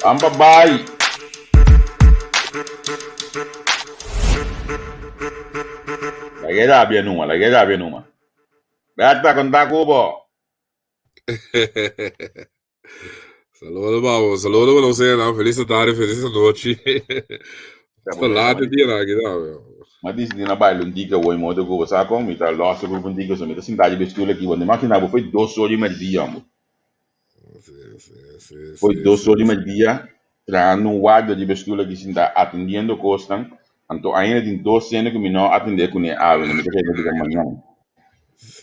Ampa bai! Laga e rabia numa, laga e rabia numa. Berta, konta ku bo. Saludo babo, saludo pa nos na feliz tarde, feliz noche. Hasta laat dia na aqui tá. Ma dice di na baile un dica hoy modo ku sa kon mi ta lost grupo un dica so mi ta sinta di stoel aki, want imagina bo foi 2 or di merdia mo. Foi 2 or di merdia trahando un guardia di stoel aki sinta atendiendo kosnan. Anto ainda tin dos sene ku mi no atende kuné awe, no mi ta kere diga mañana.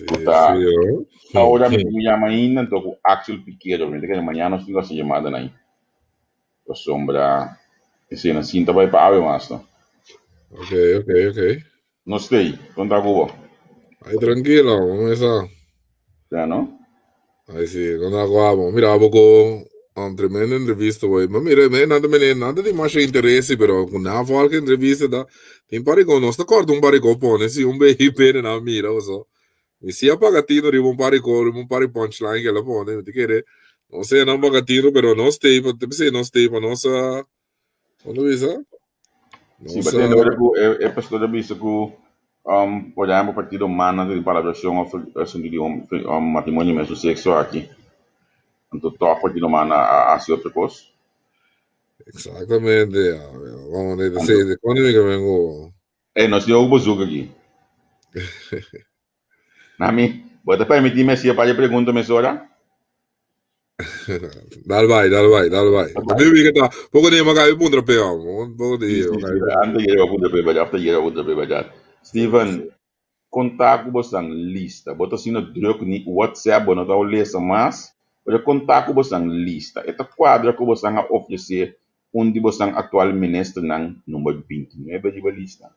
Ku ta ora mi tin ku yama ainda anto ku Axel Piquero, mi ta kere mañana nos tin ku hasi yamada na ei. Pasobra esei nan sinta bai pa awe mas no. Ok, ok, ok. No stay, kon ta ku bo? Ay tranquilo, como esa. Ya no? Ay si, kon ta ku abo. Mira abo ku un tremendo entrevista hoy. Ma mira, me nada me nada di masha interesse, pero ku na volk entrevista da. Tin pariko, nos ta korta un pariko pone si un BIP na mira oso. Mi si a paga tino riba un pariko, riba un pari punchline ke la pone, mi ta kere, no sé nan paga tino, pero nos stay pa, te pensei nos stay pa nos a, ¿cómo bisa? Sí, pa tende ora ku e pastor a bisa ku por ehempel partido mana di palabracion of asunto di matrimonio mesun sexo aki, anto toch partido mana a hasi otro kos. Exactamente, ya. Vamos a decir, ¿cuándo me vengo? Ey, nos tin ook bezoek aki. Nami, bo ta permití mi hasi un par di pregunta mesora? Dal bai, dal bai, dal bai. Dal bai. Ta, poko di makai puntra pe om. Poko di Sí, sí, sí. Antes llega puntra pe bajar, after llega puntra pe bajar. Steven, konta ku bosan lista. Bo ta asina druk ni WhatsApp bo no ta lesa mas. Pero konta ku bosan lista. E ta kuadra ku bosan a ofresé un di bosan aktual ministernan number 29 riba lista.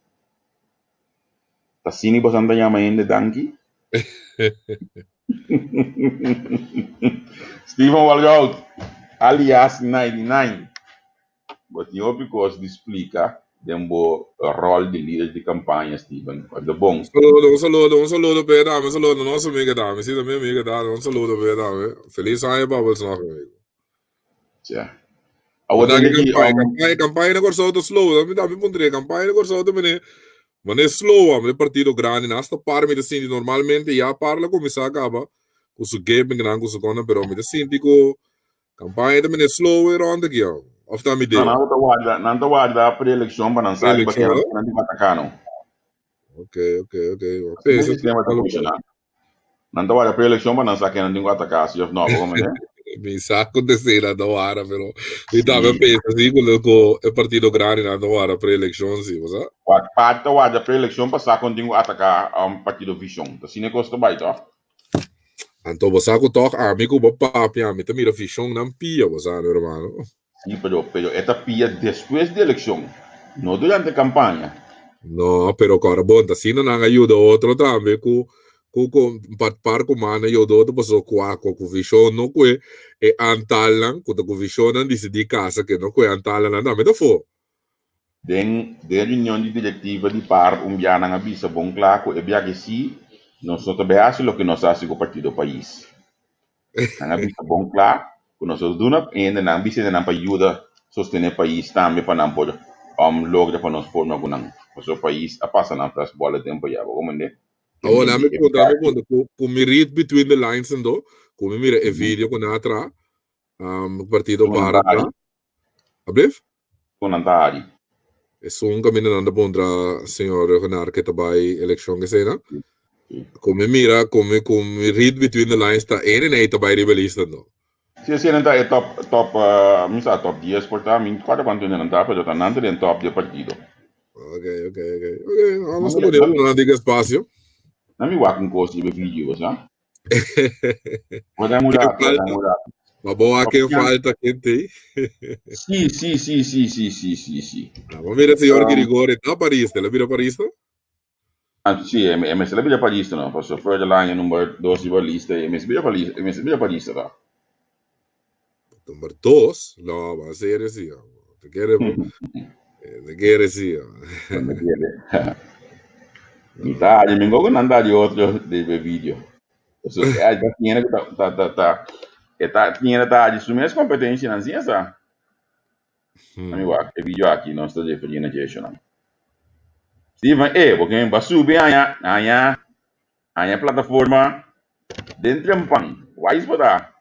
Ta asina bosan ta yama hende danki? Steven Walgout, alias 99, bo tin hopi kos di splika den bo ròl di lider di kampaña, Steven. Ora bon. Un saludo, un saludo, un saludo p'e dame, un saludo nos amiga dame, si ta mi amiga dame, un saludo p'e dame. Feliz aña pa boso nog, amigo. Tja. Awor tende ki Kampaña, kampaña, kampaña na Kòrsou ta slow. Mi ta mi puntra, kampaña na Kòrsou ta mene, mane slow am, e partido grandi nan hasta par mi ta sinti normalmente ya par la kuminsá kaba ku su gimmick nan ku su kònde pero mi ta sinti ku kampaña ta mene slow e rònt aki am. Òf ta mi No, idea? nan ta warda, nan ta warda pre-elekshon pa nan sa riba Pre-elekshon, ken no? nan tin ku ataká no. Ok, ok, ok. Asina e Pensa sistema ta funshoná. Nan ta warda pre-elekshon pa nan sa ken nan tin ku ataká, si òf no, bo komprendé? Mi sa ku te sei nan ta wara, pero mi tambe Sí. pensa si ku ku e partido grandi nan ta wara pre-elekshon si, bo sa? Wak part ta warda pre-elekshon pa sa kon tin ku ataká partido Vishon. Ta asina e kos ta bai, tòg? Anto bo sa ku tòg ami ku bo papia, ami ta mira Vishon nan pia, bo sa, mi hermano. Sí, pero pero e ta pia despues di elekshon, no durante kampaña. No, pero kòrda bon, ta asina nan a yuda otro tambe ku ku ku pa par ku man a yuda otro pasobra kua ku ku vishon no kue e antalnan ku ta ku vishonnan disidí kasa ke no kue antalnan nan tambe ta afó. Den den reunion di direktiva di par un bia nan a bisa bon kla ku e biaha sí nos no ta bai hasi loke nos a hasi ku Partido Pais. Nan a bisa bon kla ku nos a duna hendenan, bisa hendenan pa yuda sostené pais tambe pa nan por logra pa nos forma ku nan. Pasobra pais a pasa nan fras bola tempu ya, bo komprendé? Awor, mi puntra, mi puntra, ku mi read between the lines ando, ku mi mira e video ku nan a traha, partido para traha. Ablif? Kon nan ta hari? Esun kaminda nan ta puntra señor Reugenaar ke ta bai elekshon esei nan. Ku mi mira, ku mi ku mi read between the lines ta ene nei ta bai riba e lista no. Si esei nan ta e top top mi sa top 10 por ta, mi no kòrda kuantu hende nan ta pero ta nan ta den top di e partido. Ok ok ok ok nos ta pone uno nan tin espasio. Nan mi wak un kos riba e video bo sa. Guarda un rato, guarda un rato. Ma bo a ken falta ken te? Sí, sí, sí, sí, sí, sí, sí, sí. Ah, ma mira señor Grigori ta Paris, te la mira Paris no? Ah, sí, e me se la mira Paris no, paso fuera del año número 2 iba lista, e me se mira Paris, e me se mira Paris ta. Número 2? No, va a ser sí. Te quiere, te quiere sí. Me quiere. Mi ta, mi gogo nan da di otro de video. So, e ta tiene ta ta ta ta e ta tiene ta di su mes competencia nan sí esa. Ami wak e video aki nos ta referí na dje-shonan. Steven, e, bo ken ba subi aña, aña, aña plataforma den trempan. Wise bo ta.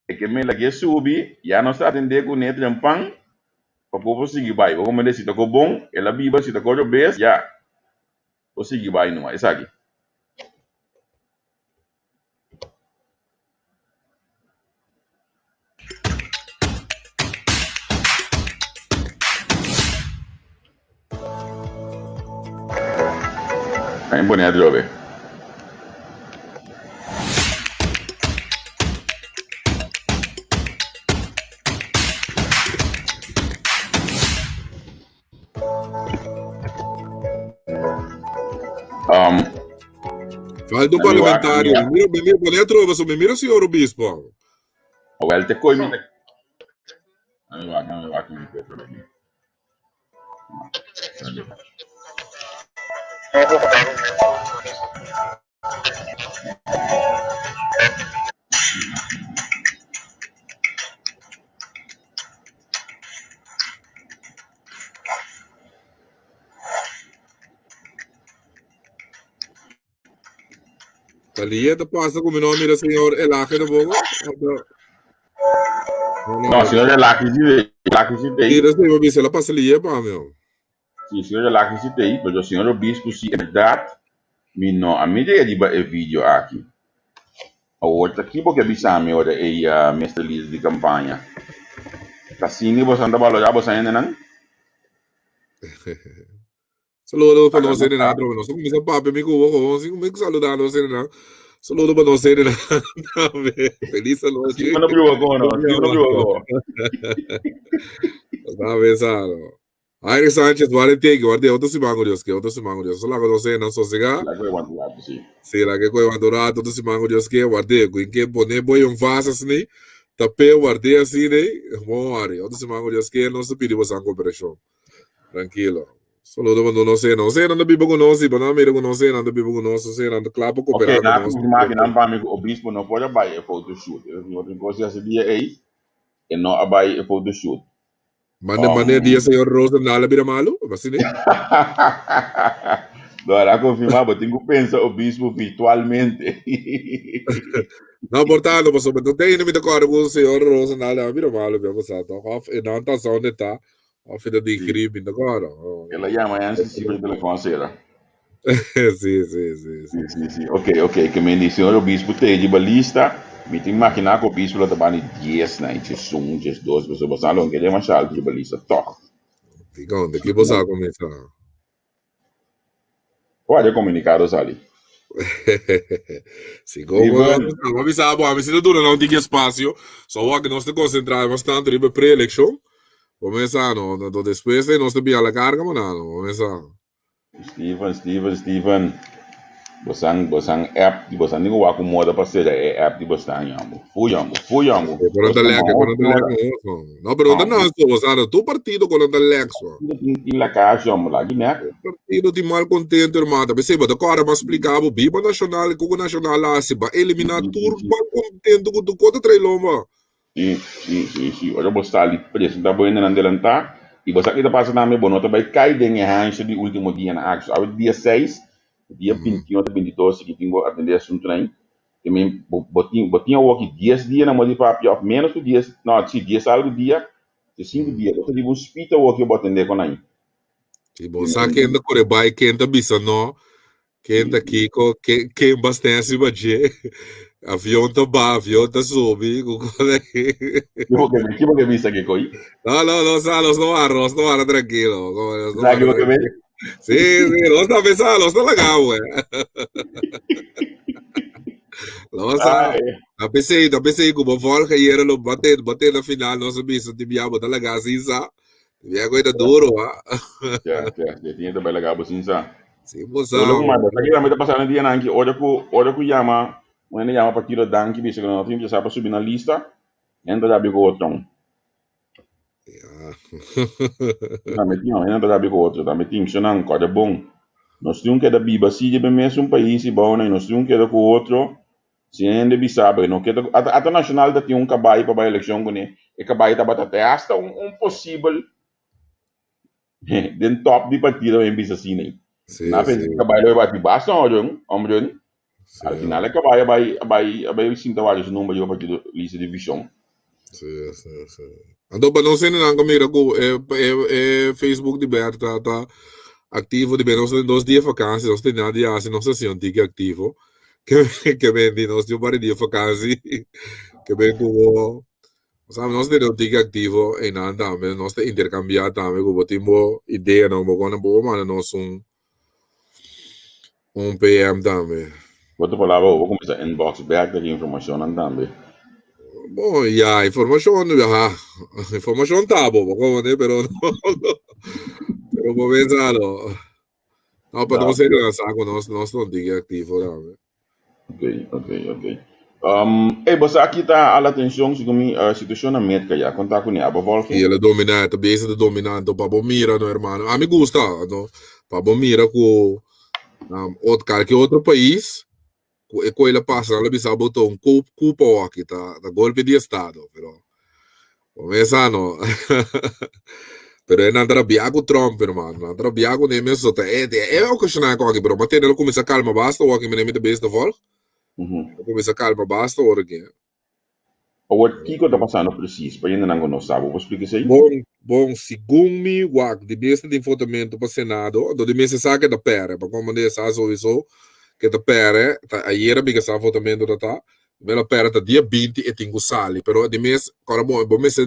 E ke men lag'é subi, ya nos ta atendé ku ne trempan pa por por sigui bai. Bo komprendé si ta ko bon, el a biba, si ta ko robes, ya. Por sigui bai numa. Esaki. Ahí pone atrobe. Falta un parlamentario. Mira, mira, pone atrobe, so mira señor obispo. Wel, te kooi mi. Ami wak, ami wak mi microfono aquí. Talia ta pasa ku mi no mira señor Elaje tampoco. No, señor Elaje sí de, Elaje sí de. Mira, señor, bisa la pasa lié pa mi. Sí, señor Elaje sí de, pero señor Obispo sí, en verdad, mi no a mira riba e video aki. Awor ta ki bo ke bisa mi ora e Mr. Líder di campaña? Ta asina bo ta valorá bo hendenan? Saludo pa nos hendenan atrobe. Nos a kuminsá papia mi ku bo gewoon sin kuminsá saludá nos hendenan. Saludo pa nos hendenan tambe. Felis anochi. Steve no bruha ko no. Steve no bruha ko. Nos a besa no. Aire Sanchez, guarda teki, guarda otro siman ku Dios ke, otro siman ku Dios. So laga nos hendenan sosegá. La koe wanta rato, sí. Sí, laga koe wanta un rato, otro siman ku Dios ke, guarda ku ke pone boy un vas asina, tap'é, guard'é asina, bon wari. Otro siman ku Dios ke, nos ta pidi boso koperashon. Tranquilo. Saludo pa nos nos nan ta biba ku nos, y pa nan mira ku nos nan ta biba ku nos, nos nan ta kla pa Ok, kooperá ku na nos. confirmá que nan pa mi ku obispo no por a bai e photoshoot. E otro kos di hasi dia ei, e no a bai e photoshoot. Mande mande dia señor Rosendal a bira malu, así ne? No, a confirmá, bo tin ku pensa obispo virtualmente. No, por tanto, pasobra no te mi ta kòrda ku señor Rosendal a bira malu bia pasá tòg, òf e nan ta sa onde ta. Of e ta di griep in de koro. El a llama Yancy sí pero telefon a cera. Sí, sí, sí, sí. Sí, sí, Ok, ok. Ke men di señor obispo te riba lista. Mi ta imaginá ku obispo lo ta bani 10 na 11, 12, pasobra boso lo no ke demasiado alto riba lista tòg. Dikon, de ki boso a kuminsá? Kua de komunikado sali? Si go go a bisa bo, a mi si ta duna nan un tiki espasio, so awor ku nos ta konsentrá mas tantu riba e pre-elekshon, bo mesa no, anto despues ei nos ta bia la karga manano, bo mesa. Steven, Steven, Steven, bosan, bosan app di bosan tin ku wak un moda pa sera e app di bosan yambo. Fu yambo, fu yambo. E por ta lek, e por ta lek no. No, pero no ta so, bosan tu partido ku ta lek so. Tin la kaas yambo, lagi nek. Partido tin mal contento hermano. Ta pesey bo ta kòrda mas splika bo biba nacional ku ku nacional a hasi. Ba elimina tur mal contento ku tur kos ta trae lomba. Si, si, si, si. Ora bo sali presenta bo hendenan delantá i bo sa ki ta pasa tambe bo no ta bai kai den e hansha di ultimo dianan aki. So awe dia seis, dia 21 ta 22 si ki tin bo atendé asuntunan ei. Te men bo bo tin bo tin awoki dies dia na modi papia òf ménos ku dies, no si dies algu dia, te sinku dia. Bo ta riba un spit awoki bo atendé kon nan. Si bo sa ken ta kore bai, ken ta bisa no, ken ta kiko, ken, ken bastesi ba dje. Avion ta ba, avion ta subi, ku kos aki. Kibo ke men, kibo ke bisa kiko i? No, no, no sa, nos no wara, nos no wara tranquilo. Nos no Sa wara kibo ke men? tranquilo. Sí, sí, nos ta bisa, nos ta laga we. Nos sa, Ai. ta pesei, ta pesei ku bo volga yera lo bate, bate na final, nos a bisa, ti bia bo ta laga sin sa. Viejo ta duro, ah. Ya, ya, ya tiene que bailar cabo sin sa. Sí, pues, Solo como anda, aquí también está pasando día nanki, ora ku, ora ku llama, bueno llama partido danki, dice que no tiene que para subir na lista, entra ya bico otro. Ya. También tiene, entra ya bico otro, también tiene, sonan, corre bon. Nos tiene que da biba, si de mes un país y bauna, y nos tiene que da ku otro. Si hende bisa bo e no ke ta ata ata Nacional ta tin un kabai pa bai elekshon kuné, e kabai tabata te hasta un un posibel den top di partido men bisa asina ei. Sí, Na pensa sí. e kabai lo bati basta oron, hombre. Sí. Al final e kabai a bai a bai a bai sinta wak su number riba partido lista di vision. Sí, sí, sí. Anto pa nos hendenan ku mira ku e e e Facebook di Bertha ta aktivo di nos tin 2 dia vakansi, nos tin nada di hasi, nos ta hasi un tiki aktivo. Ke ke men di nos tin un par di dia vakansi ke men ku bo sa nos tin un tiki aktivo einan tambe, nos ta interkambiá tambe ku bo tin bo ideanan bo kòne bo manda nos un Un PM tambe. Otro palabra, bo kuminsá inbox bek ta ki informashonnan tambe. Bon, ya, informashon, ya, informashon ta bo, bo komprende, pero no, pero bo pensa lo. No, pa nos hende sa ku nos, nos no tin aktivo tambe. Ok, ok, ok. Um, ey, bo sa aki ta ala atenshon segun mi uh, situashon na Merka ya. Konta ku ni abo volge? Sí, el a dominá, ta bezig ta dominá. Anto pa bo mira, no, hermano. A mi gusta, no, pa bo mira ku um, ot, kalke otro pais ku e koe la pasa, nan la bisa bo ta un coup, coup awaki, ta, ta golpe di estado, pero bo mesa no. Pero e nan ta rabia ku Trump, hermano. Nan ta rabia ku ne mes, so ta e, e okashoná e koki, pero ma tende lo kuminsá kalma basta awaki, mi ne mi ta bezig ta volg. Lo kuminsá kalma basta ora ki. Awor, kiko ta pasando presis? Pa hendenan ku no sa, bo por splika esei? Bon, bon, segun mi wak di mes ta tin votamentu pa Senado, anto di mes e sa ke ta pere, pa komo di e sa souiso ke ta pere, ta ayera mi ke sa votamentu ta ta, mi lo pere ta dia 20 e tin ku sali, pero di mes, kòrda bon, bo mester,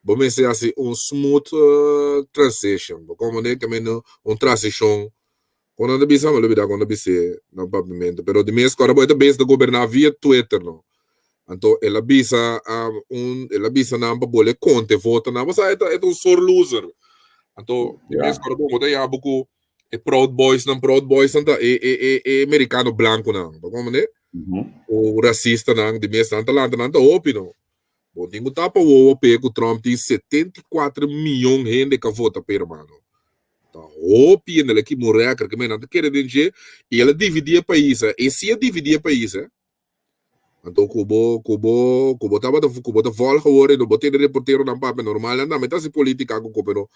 bo mester hasi un smooth transition, bo komo di ke mende un transishon. Kon nan ta bisa? Mi a lubida kon ta bis'é na papiamentu. Pero di mes ora bo e ta bes ta goberná via Twitter no. Anto el a bisa un el a bisa nan pa bole konta e votonan. Bo sa e ta e ta un sor loser. Anto di mes ora bo bo ta yaba ku e Proud Boys nan Proud Boys nan ta e e e e merikano blankunan. Bo komprendé? Ku rasistanan di mes nan ta lanta nan ta hopi no. Bo tin ku tapa wowo p'e ku Trump tin 74 miyon hende ka vota p'e hermano. Ta hopi hende la ki un record ke nan ta kere den dje i el a dividí e pais eh. E si a dividí e pais eh. Anto ku bo ku bo ku bo tabata ku bo ta volg awor no bo tene reporteronan papia normal nan tambe ta hasi politica ku pero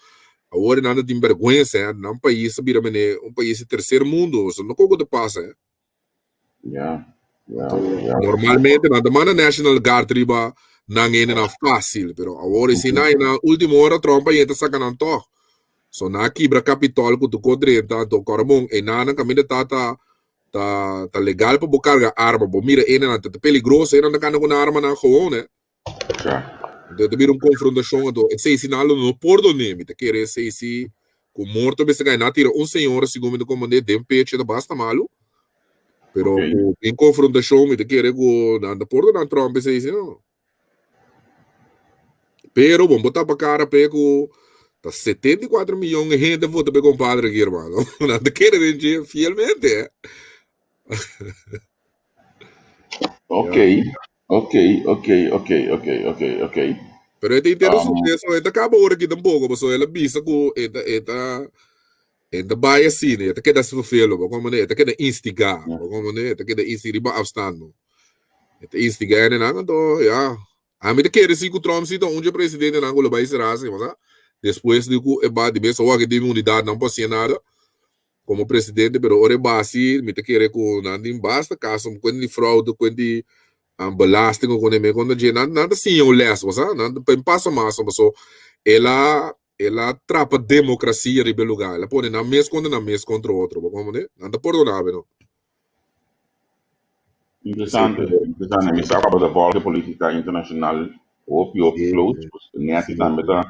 awor nan ta tin bergwensa eh. Nan pais a bira mene un pais di tercer mundo so no koko ta pasa eh. Ja, ja, Anto ja. normalmente nan ta manda National Guard riba nan hendenan fácil, pero awor e si na na último hora Trump a yeta saca nan tog. So nan a kibra Capitol ku tur kos drenta, anto kòrda bon, einan kaminda ta ta ta ta legal pa bo karga arma, bo mira hendenan ta ta peligroso, hendenan ta kanda ku nan armanan gewoon eh. Ja. Anto ta bira un konfrontashon, anto esei si nan lo no pordoné, mi ta kere esei si ku morto mester kai. Nan a tira un señora, segun mi ta komprendé, den pecho, ta basta malu. Pero Ok. ku den konfrontashon mi ta kere ku nan ta pordoná Trump esei si no. Pero bon bo tapa kara p'e ku ta 74 miyon hende vota p'e kompadre aki, hermano. Nan ta kere den dje fielmente, eh. Ok. Ja. Ok, ok, ok, ok, ok, ok. Pero e ta intero Um, suceso, e ta caba ora aki tampoco, pasobra el a bisa cu e ta, e ta, e ta bai asina, e ta keda vervelen, bo comprende? E ta keda instiga, bo comprende? E ta keda instiga riba afstand, no. E ta instiga hendenan, anto, ya. Ami ta kere si cu Trump si ta un dje presidentenan cu lo bai sera asina, bo sa? Despues di cu e ba di mes awor aki tin inmunidad, nan por hacia nada. Como presidente, pero ora e basi mi ta kere cu nan tin basta caso cuenta di fraude, cuenta di belasting o con e contra dje, nan nan ta siña un les, bo sa, nan ta pasa mas, paso el a el a trapa democracia riba e lugar, el a pone nan mes contra nan mes contra otro, bo comprende? Nan ta pordona no. Interesante, interesante. Mi sa cu abo ta volg e politica internacional hopi hopi close, pues Netty tambe ta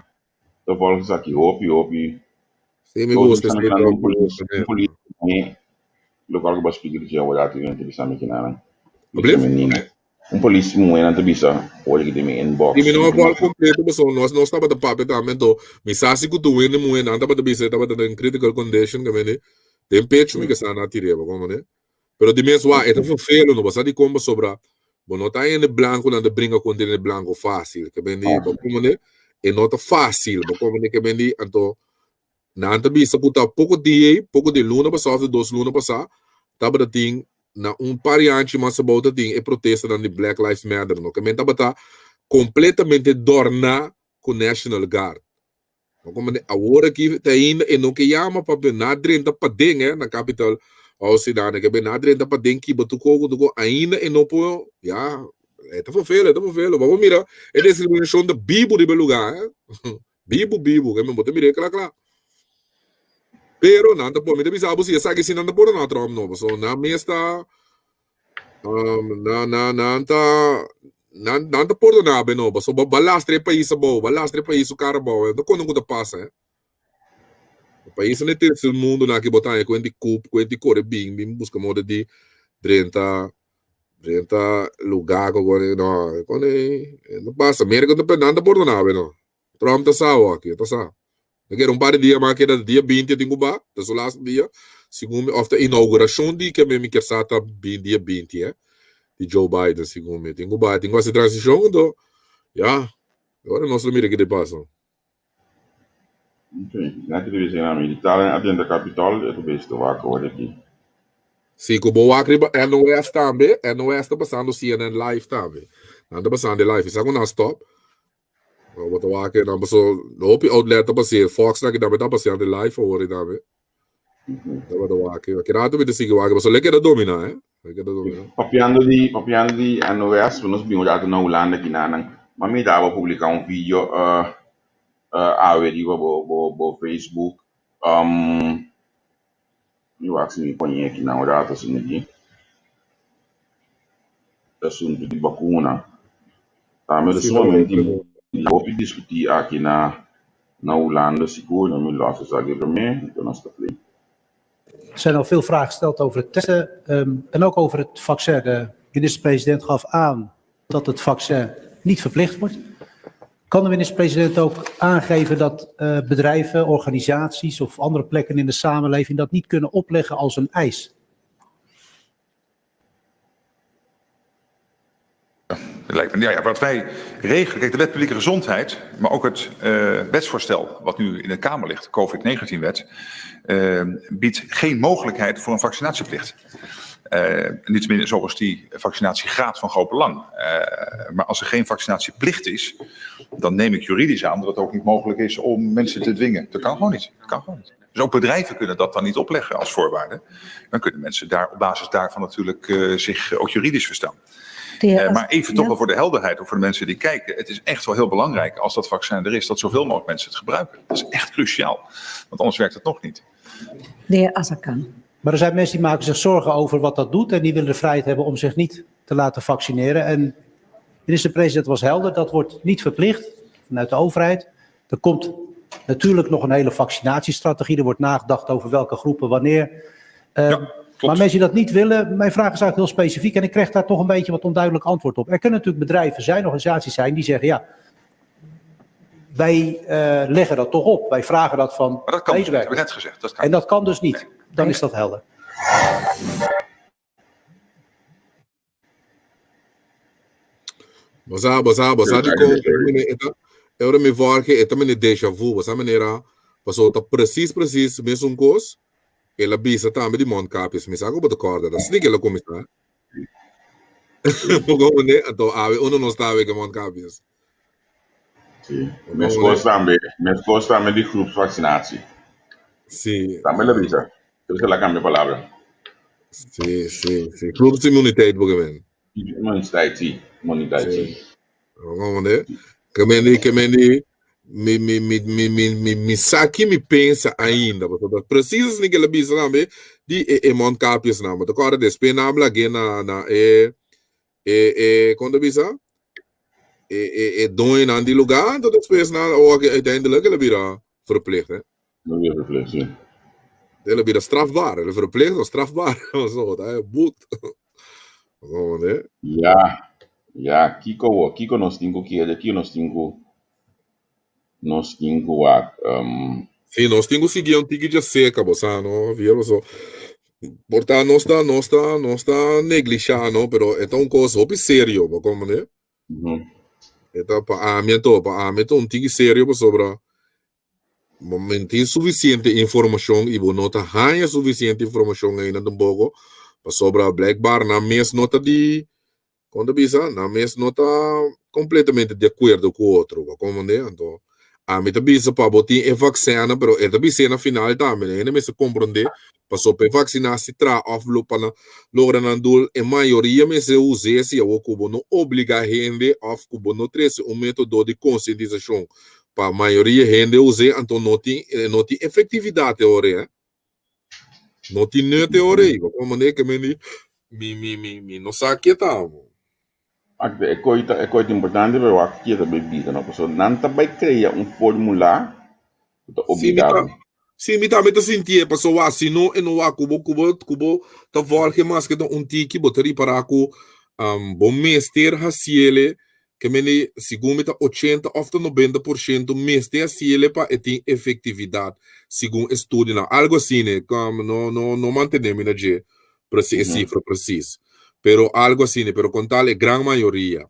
Ta volg esaki hopi hopi. Sí, mi Close. gusta Mi ese sta mirando un mi polis, gusta un me. polis muhé, locual cu bo a splika di dje awor ati den entrevista mi kinana. Oblif? Femenina. Un polis muhé nan ta bisa ora ki den mi inbox. Sí, mi no a volg completo pasobra nos nos tabata papia tambe anto mi sa si cu tur hende muhé nan tabata bisa e tabata den critical condition kemende den pecho mi ke sa nan a tir'é bo komprende. Pero di mes wak e ta vervelo no bo sa dikon pasobra bo no ta hende blanco nan ta bringa kontra hende blanco fácil ke ben di bo komprende e no ta fácil bo komprende ke ben di anto nan ta bisa ku ta poko dia ei poko di luna pasá òf di 2 luna pasá tabata tin. na un par di anchi mas abou ta tin e protestanan di Black Lives Matter no ke men tabata kompletamente dòrná ku National Guard. No komprende awor aki te ainda e no ke yama pa na drenta paden eh na Capitol House i nan ke na drenta paden kiba tur koko tur koko ainda e no por ya e ta vervelen e ta vervelen bo a mira e discriminacion ta bibu riba e luga eh bibu bibu ke men bo ta mira e kla kla pero nan ta por mi ta bisa bo si esaki si nan ta por na Trump no pasobra nan mes ta Nan, nan, nan ta, nan, nan ta pordona be no, pasobra bo a lastra e pais abou, bo a lastra e pais su cara abou, eh. No kono ku ta pasa, eh. E pais na e tercer mundo nan ki bo ta haña ku hende kup, ku hende kore bin, bin buska moda di drenta, drenta lugar ku kone, no, kone, no pasa. Merka ta, nan ta pordona be no. Trump ta sa awor aki, ta sa. Ta keda un par di dia mas, keda dia binti a tin ku ba, ta su laatste dia, segun mi, òf ta inaugurashon di ke mi kier sa ta bin dia binti eh, di Joe Biden, segun mi. Tin ku ba, tin ku hasi transishon, anto, ya, ora nos lo mira ke ta pasa. Ok, nan ki ta bisa na militarnan a drenta Capitol, e ta bisa ta wak awor aki. Si ku bo wak riba NOS tambe, NOS ta pasando CNN live tambe. Nan ta pasando e live, sa ku nan stop. No, bo ta wak nan paso hopi outlet ta pas'é. Fox nan ki tambe ta paseando live awor i tambe. Tabata wak. Ki rato mi ta sigui wak paso le keda domina eh. Le keda domina. Papiando di papiando di NOS, nos bin un rato na Hulanda kinanan. Ma mi daba publica un video awe riba bo bo bo Facebook. Mi wak si mi poñ'é kinan un rato asina aki. Asuntu di bakuna tambe ta sumamente hopi diskutí aki na na Hulanda sigur. Mi lòs esaki promé, anto nos ta play. Er zijn al veel vragen gesteld over het testen en ook over het vaccin. De minister-president gaf aan dat het vaccin niet verplicht wordt. Kan de minister-president ook aangeven dat bedrijven, organisaties of andere plekken in de samenleving dat niet kunnen opleggen als een eis? Lijkt me, ja, wat wij regelen, kijk, de wet publieke gezondheid, maar ook het wetsvoorstel wat nu in de Kamer ligt, de COVID-19-wet, biedt geen mogelijkheid voor een vaccinatieplicht. Niettemin is overigens die vaccinatiegraad van groot belang. Maar als er geen vaccinatieplicht is, dan neem ik juridisch aan dat het ook niet mogelijk is om mensen te dwingen. Dat kan gewoon niet. Dat kan gewoon niet. Dus ook bedrijven kunnen dat dan niet opleggen als voorwaarde. Dan kunnen mensen daar op basis daarvan natuurlijk zich ook juridisch verstaan. Maar even toch wel voor de helderheid, of voor de mensen die kijken. Het is echt wel heel belangrijk als dat vaccin er is, dat zoveel mogelijk mensen het gebruiken. Dat is echt cruciaal, want anders werkt het nog niet. De heer Azarkan. Maar er zijn mensen die maken zich zorgen over wat dat doet en die willen de vrijheid hebben om zich niet te laten vaccineren. En de minister-president was helder, dat wordt niet verplicht vanuit de overheid. Er komt natuurlijk nog een hele vaccinatiestrategie. Er wordt nagedacht over welke groepen wanneer. Ja, maar mensen die dat niet willen, mijn vraag is eigenlijk heel specifiek en ik kreeg daar toch een beetje wat onduidelijk antwoord op. Er kunnen natuurlijk bedrijven zijn, organisaties zijn die zeggen, ja, wij leggen dat toch op. Wij vragen dat van Maar dat kan dus niet, medewerkers. heb ik net gezegd. Dat kan En dat kan dus niet. Nee. Dan is dat helder. Bosa, bosa, bosa di kon, mene, eta, e ora mi vorge, eta mene déjà vu, bosa manera, paso ta precies, precies, mesun kos, el a bisa tambe di mondkapjes, mi sa ku bo ta kòrda, ta asina ku el a kuminsá. Bo komprendé? Anto awe uno no sta awe ku mondkapjes. Sí. Meskos tambe, meskos tambe di groepsvaccinatie. Sí. Tambe el a bisa. Pero el a cambia palabra. Sí, sí, sí. Groepsimmuniteit bo ke men. Immuniteit, sí. Immuniteit, sí. Bo Ke men di, ke men di, mi, mi, mi, mi, mi, mi, mi sa ki mi pensa ainda. Pasobra precies asina ke el a bisa tambe di e, e mondkapjesnan. Bo ta kòrda despues nan a blag'é na, na e, e, e, kon ta bisa? E, e, e doñonan di lugá, anto despues nan, oh, uiteindelijk el a bira verplicht, hè. El a bira verplicht, sí. El a bira strafbaar. El a verplicht of strafbaar. Zo, dat is boet. Zo, né? Ja, ja, kiko wo, kiko nos tin ku kere, kiko nos tin ku, nos tin ku wak. Sí, nos tin ku sigui un tiki dje seka, bo sa, no, Javier, paso por ta nos ta, nos ta, nos ta neglishá, no, pero e ta un kos hopi serio, bo komprendé? E ta pa ami anto, pa ami ta un tiki serio pasobra Bo no tin sufisiente informashon i bo no ta haña sufisiente informashon ainda tampoko. Pasobra blijkbaar nan mes no ta di, kon ta bisa, nan mes no ta completamente di acuerdo cu otro, bo comprende? Anto ami ta bisa pa bo tin e vaccin, pero e ta bis'é na final tambe, hende mester comprende, pasobra pa e vaccina si traha of lo pa nan logra nan doel, e mayoria mester us'é si awor cu bo no obliga hende of cu bo no trece un metodo di concientisacion pa mayoria hende us'é, anto no tin no tin efectividad e ora ei. No tin nut e ora ei, bo comprende? Ke men di mi mi mi mi no sa ke ta. Ak e koi ta e koi ta importante pero wak kia ta bay bida no pasobra nan ta bay crea un formula ku ta Si mi ta obliga bo. si mi tambe ta sintié pasobra wak si no e no wak ku bo ku bo ku bo ta volge maske ta un tiki bo ta ripará ku bo mester hasiele ke mende segun mi ta ochenta òf ta 90% mester hasiele pa e tin efektividat segun estudionan algu asina no no no mantene mi na dje presi e sifra presis pero algo asina pero con tal e gran mayoria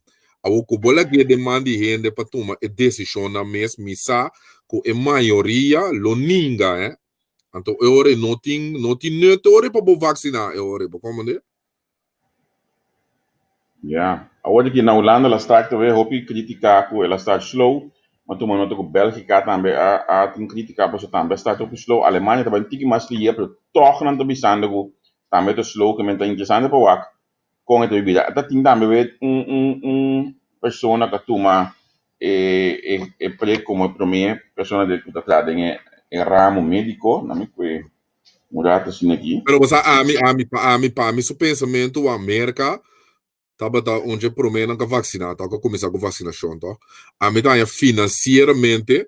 awor cu bo lag'é den man di hende pa tuma e decisionnan mes mi sa cu e mayoria lo ninga eh anto e ora no tin no tin nut e ora pa bo vaccina e ora bo comprende. Ya, awor aki na Hulanda la start te hopi critica cu el a start slow, ma tuma nota cu Belgica tambe a a tin critica pasobra tambe a start hopi slow, Alemania ta bai un tiki mas lihe pero toch nan ta bisando cu tambe ta slow ke men ta interesante pa wak con e ta bibida. Ta tin tambe wet un un un persona cu a tuma e e e prek como e prome persona cu ta traha den e ramo medico, na mi cu e Un rato asina aki. Pero bo sa ami, ami, pa ami, pa mi su pensamentu wa Merka tabata un dje promenan ka vaksiná tòg, a kuminsá ku vaksinashon tòg. Ami ta haña finansieramente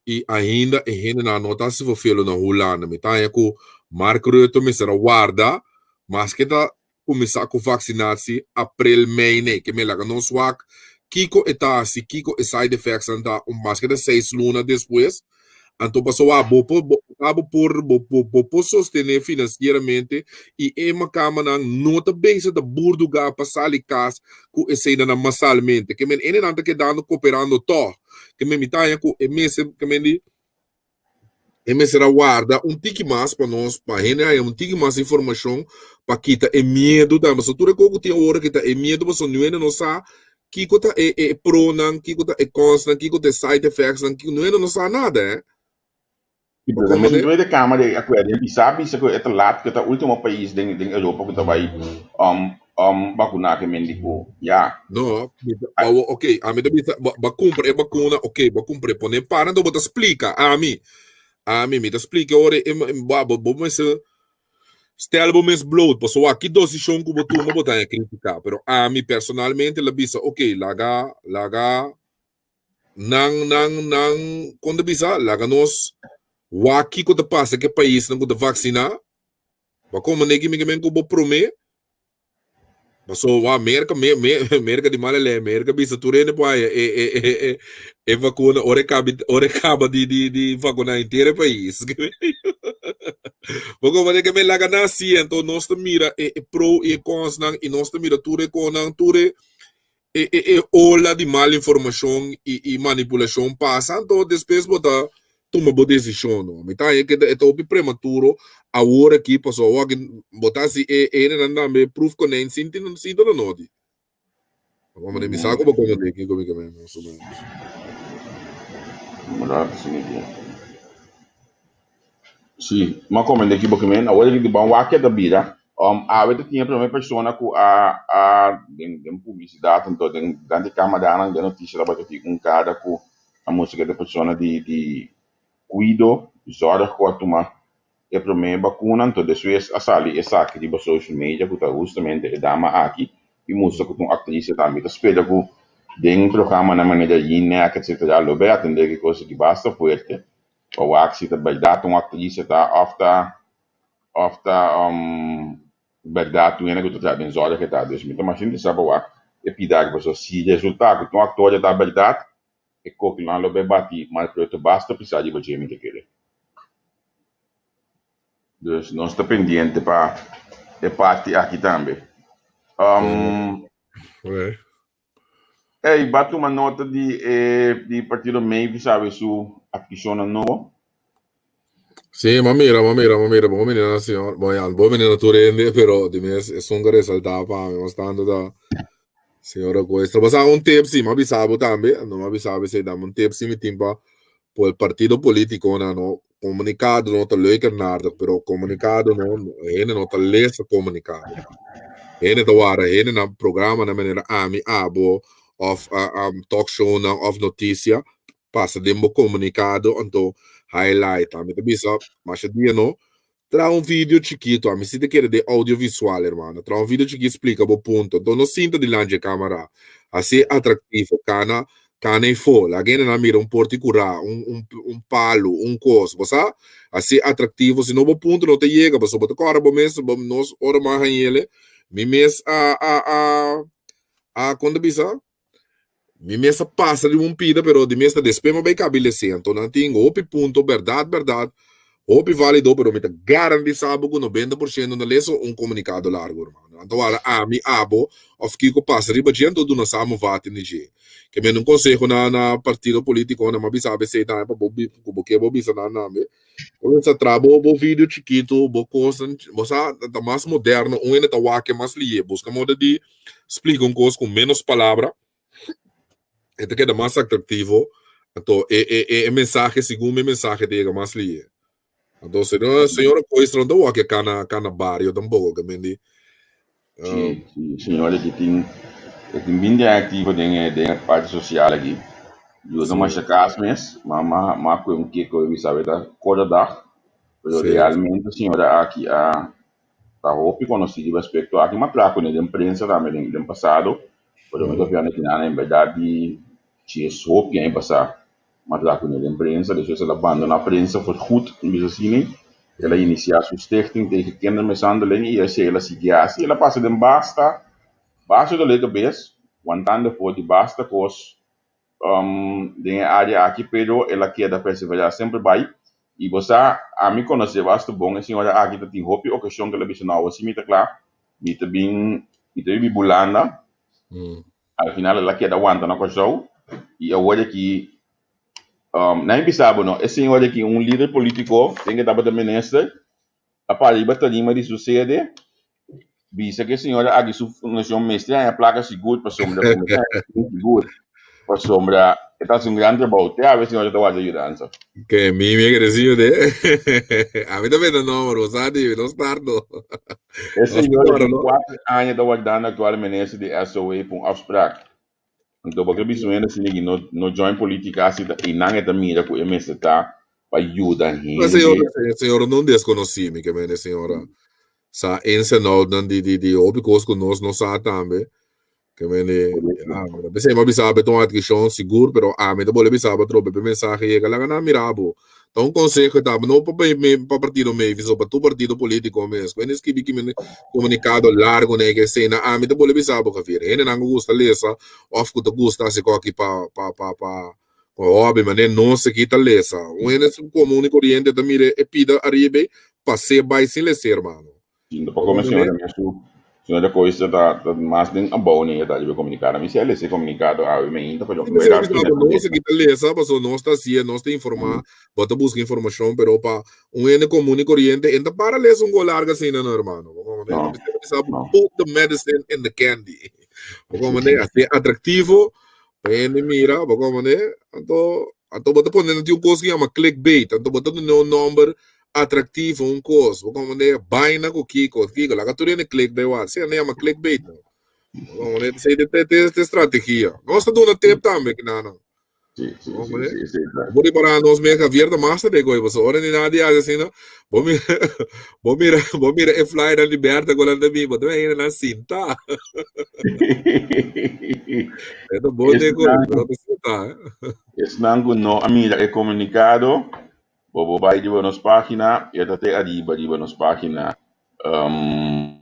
i ainda e hendenan no ta hasi fofelo na Hulanda. Mi ta haña ku Mark Rutte mester a warda maske ta kuminsá ku vaksinasi aprel, mei, nee, ke mi laga nos wak kiko e ta hasi, kiko e side effectsnan ta un maske ta 6 luna despues. Anto pasobra bo por bo bo por bo bo por sostené finansieramente i e makamanan no ta bezig ta burdugá pa sali kas ku eseinan masalmente. Ke men enenan ta kedando koperando tòg. Ke men mi ta haña ku e mester ke men di e mester a warda un tiki mas pa nos pa hende haña un tiki mas informashon pa kita e miedu tambe. Pasobra tur e kos ku tin awor kita e miedu pasobra niun hende no sa kiko ta e e pronan, kiko ta e consnan, kiko ta e side effectsnan, kiko niun hende no sa nada eh. Sí, Bo pero también comprende? Tweede Kamer de acuerdo bisa bisa ku e ta laat ku ta último país den den Europa ku ta bai vacuná ke men di ku ya. No, mi ta- awo, ok, ami ta bisa, ba, ba cumpra e vacuna, ok, ba cumpra e pone para, anto bo ta splica, ami, ami, mi ta splica ora e, e, ba, bo, bo mester stel bo mes bloot, pasobra wak ki decision ku bo tuma bo ta haña critica, pero ami personalmente la bisa, ok, laga, laga, nan, nan, nan, kon ta bisa, laga nos wak kiko ta pasa ku e paisnan ku ta vaksiná, bo a komprendé ki mi ke men ku bo promé, pasobra wak Merka, me, me, Merka di mala lei, Merka bisa tur hende por haña e, e, e, e, e vakuna ora e kabi, ora e kaba di, di, di vakuná henter e pais. Bo komprendé ke men laga nan hasi, anto nos ta mira e, e pro i e konsnan i nos ta mira tur e konan, tur e e e e ola di mal informashon i i manipulashon pasa anto despues bo ta tuma bo desishon no. Mi ta haña ke e ta hopi prematuro awor aki pasobra awor aki bo ta hasi e e hendenan tambe proefkonijn sin tin sin ta na noti. Mi sa ku bo komprende kiko mi ke men mas o menos. Sí, m'a komprende ki bo ke men. Awor aki di ban wak ke ta bira. Awe ta tin e prome persona ku a a den den publisidat anto den dilanti kamaranan den notisia tabata tin un kara ku a mustra ku e persona di di kuido, zorg ku a tuma e prome bakuna anto despues a sali esaki riba social media ku ta hustamente e dama aki i mustra ku ta un aktris tambe. Ta spera ku den programanan manera Jinek etcetera lo bay atende ki kos aki basta fuerte pa wak si ta bèrdat un aktris ta òf ta òf ta bèrdat un hende ku ta traha den zòrg e ta. Dus mi ta mas interesá pa wak e pida aki pasobra si resultá ku ta un aktor e ta bèrdat e kokinan lo bai bati mal pero ta basta pisá riba dje mi ta kere. Dus nos ta pendiente pa e parti aki tambe. Ey, ba tuma nota di e di partido Mavis awe su adkishonnan nobo? Sí, m'a mira, m'a mira, m'a mira, bon menina, señor. Bon, ja, bon menina tur hende, pero di mes esun ku resaltá pa mi mas tantu ta señora Kooistra. Bo sa un tip sí, m'a bisa bo tambe, no m'a bisa bo esei tambe, un tip sí mi tin pa por partido polítikonan no, komunikado no ta leuk en aardig, pero komunikado no, hende no ta lesa komunikado. Hende ta wara hende na programanan manera ami, abo, òf talkshownan òf notisia, pasa den bo komunikado anto highlight. Ami ta bisa masha dia no, traha un video chikito, ami si ta kere den audiovisual hermano, traha un video chikito splika bo punto, anto no sinta dilanti dje kamera, hasi atraktivo, kana kana efo, laga hendenan mira un porta di kura, un un un palu, un kos, bo sa, hasi atraktivo, si no bo punto no ta yega, pasobra bo ta kòrda bo mes, bo nos ora bo a hañ'ele, mi mes a a a a kon ta bisa? Mi mes a pasa riba un pida pero di mes ta despues mi a bai kabi lese anto nan tin hopi punto berdad berdad hopi valido pero mi ta garantisa bo ku 90% no lesa un komunikado largo hermano nan ta wara ami abo of kiko pasa riba dje anto duna samenvatting di dje ke mende un konseho na na partido politikonan mi a bisa abc tambe pa bo ku bo ke bo bisa nan tambe Kuminsa traha bo bo video chikitu, bo kosnan, bo sa ta mas moderno, un hende ta wak e mas lihe. Buska moda di splika un kos ku ménos palabra, e ta keda mas atraktivo, anto e e e e mensahe segun mi mensahe ta yega mas lihe. Anto señora señora Koistra no ta wak e kana kana bario tampoko, ke men di Sí, sí, señora ki tin e tin binti aña aktivo den e den e parti sosial aki. Yuda masha kas mes, ma ma ma kue un kiko mi sabe ta korte dag, pero realmente señora aki a ta hopi konosí riba aspekto aki, m'a traha kuné den prensa tambe den den pasado, pero mi ta fiando kinan en bèrdat di djes hopi aña pasá. M'a traha kuné den prensa, despues el a bandoná prensa for goed, mi bisa asina. El a inisiá su stichting tegen kindermishandeling i esei el a sigui hasi. El a pasa den basta, basta dolé kabes, wantando for di basta kos den e área aki, pero el a keda perseverá semper bai. I bo sa, ami konosé basta bon e señora aki, ta tin hopi okashon ku el a bisa, no, awor si mi ta kla, mi ta bin, mi ta bibi Bulanda. Al final el a keda wanta na Kòrsou i awor aki nan a bisa bo no, e señor aki un lider politico den ke tabata minister a para riba tarima di su sede bisa ke e señor aki su fundashon mester haña plaka sigur pasobra sigur pasobra e ta hasi un gran trabou te awe e señor ta warda yudansa. Ke mi mi a kere siño de ami ta benta nomber bo sa di nos tardo. E señor di 4 aña ta wardando actual minister di SOA pa un afspraak. Anto bo ke bisa un hende asina ki no no join politica asi ta einan e ta mira ku e mester ta pa yuda hende. Señora, señora no desconocí mi ke mende señora sa ins en outnan di di di hopi kos ku nos no sa tambe. Ke mende ah, p'esei mi a bisa bo ta un adkishon sigur pero ami ta bolbe bisa bo atrobe p'e mensahe yega laga nan mira bo. Ta un konseho ta no pa pa partido Mavis o pa tur partido politiko mes. Ku hende skibi ki komunikado largo na e ke esei na ami ta bolbe bisa bo Javier. Hendenan ku gusta lesa òf ku ta gusta hasi koki pa pa pa pa hòbi manera nos aki ta lesa. Un hende komun i koriente ta mira e pida ariba ei pas'é bai sin lesa hermano. Sinto pa come señora mi su señora Koester ta ta mas den abou ni ta riba comunicado. Mi si a lesa e comunicado awe mainta pero mi ta bisa nos aki ta lesa pasobra nos ta hacié nos ta informa bo ta busca informacion pero pa un hende comun y coriente e no ta para lesa un go largo asina no hermano bo comprende No, ta bisa no. put the medicine in the candy bo comprende hacié atractivo pa hende mira bo comprende anto anto bo ta pone nan tin un cos cu yama clickbait anto bo ta duna un nomber Atractivo un cos, bo comprende? Baina cu kico, kico, laga tur hende click bay wak, si, nan yama clickbait no. Bo comprende? Esey ta ta ta strategia. Nos ta duna tip tambe kina nan. Sí, sí, Bo sí, comprende? sí, sí, claro. Bo ripara nos mes Javier ta master de goy, pasobra ora ni nadie haci asina, bo mira, bo mira, bo mira e flyernan di Bertha cu nan ta bin, bo ta mira nan sinta. E ta bon de goy, Esnan, pero ta sinta, eh. esnan cu no a mira e comunicado, Bo bo bai riba nos página, e ta te ariba riba nos página um,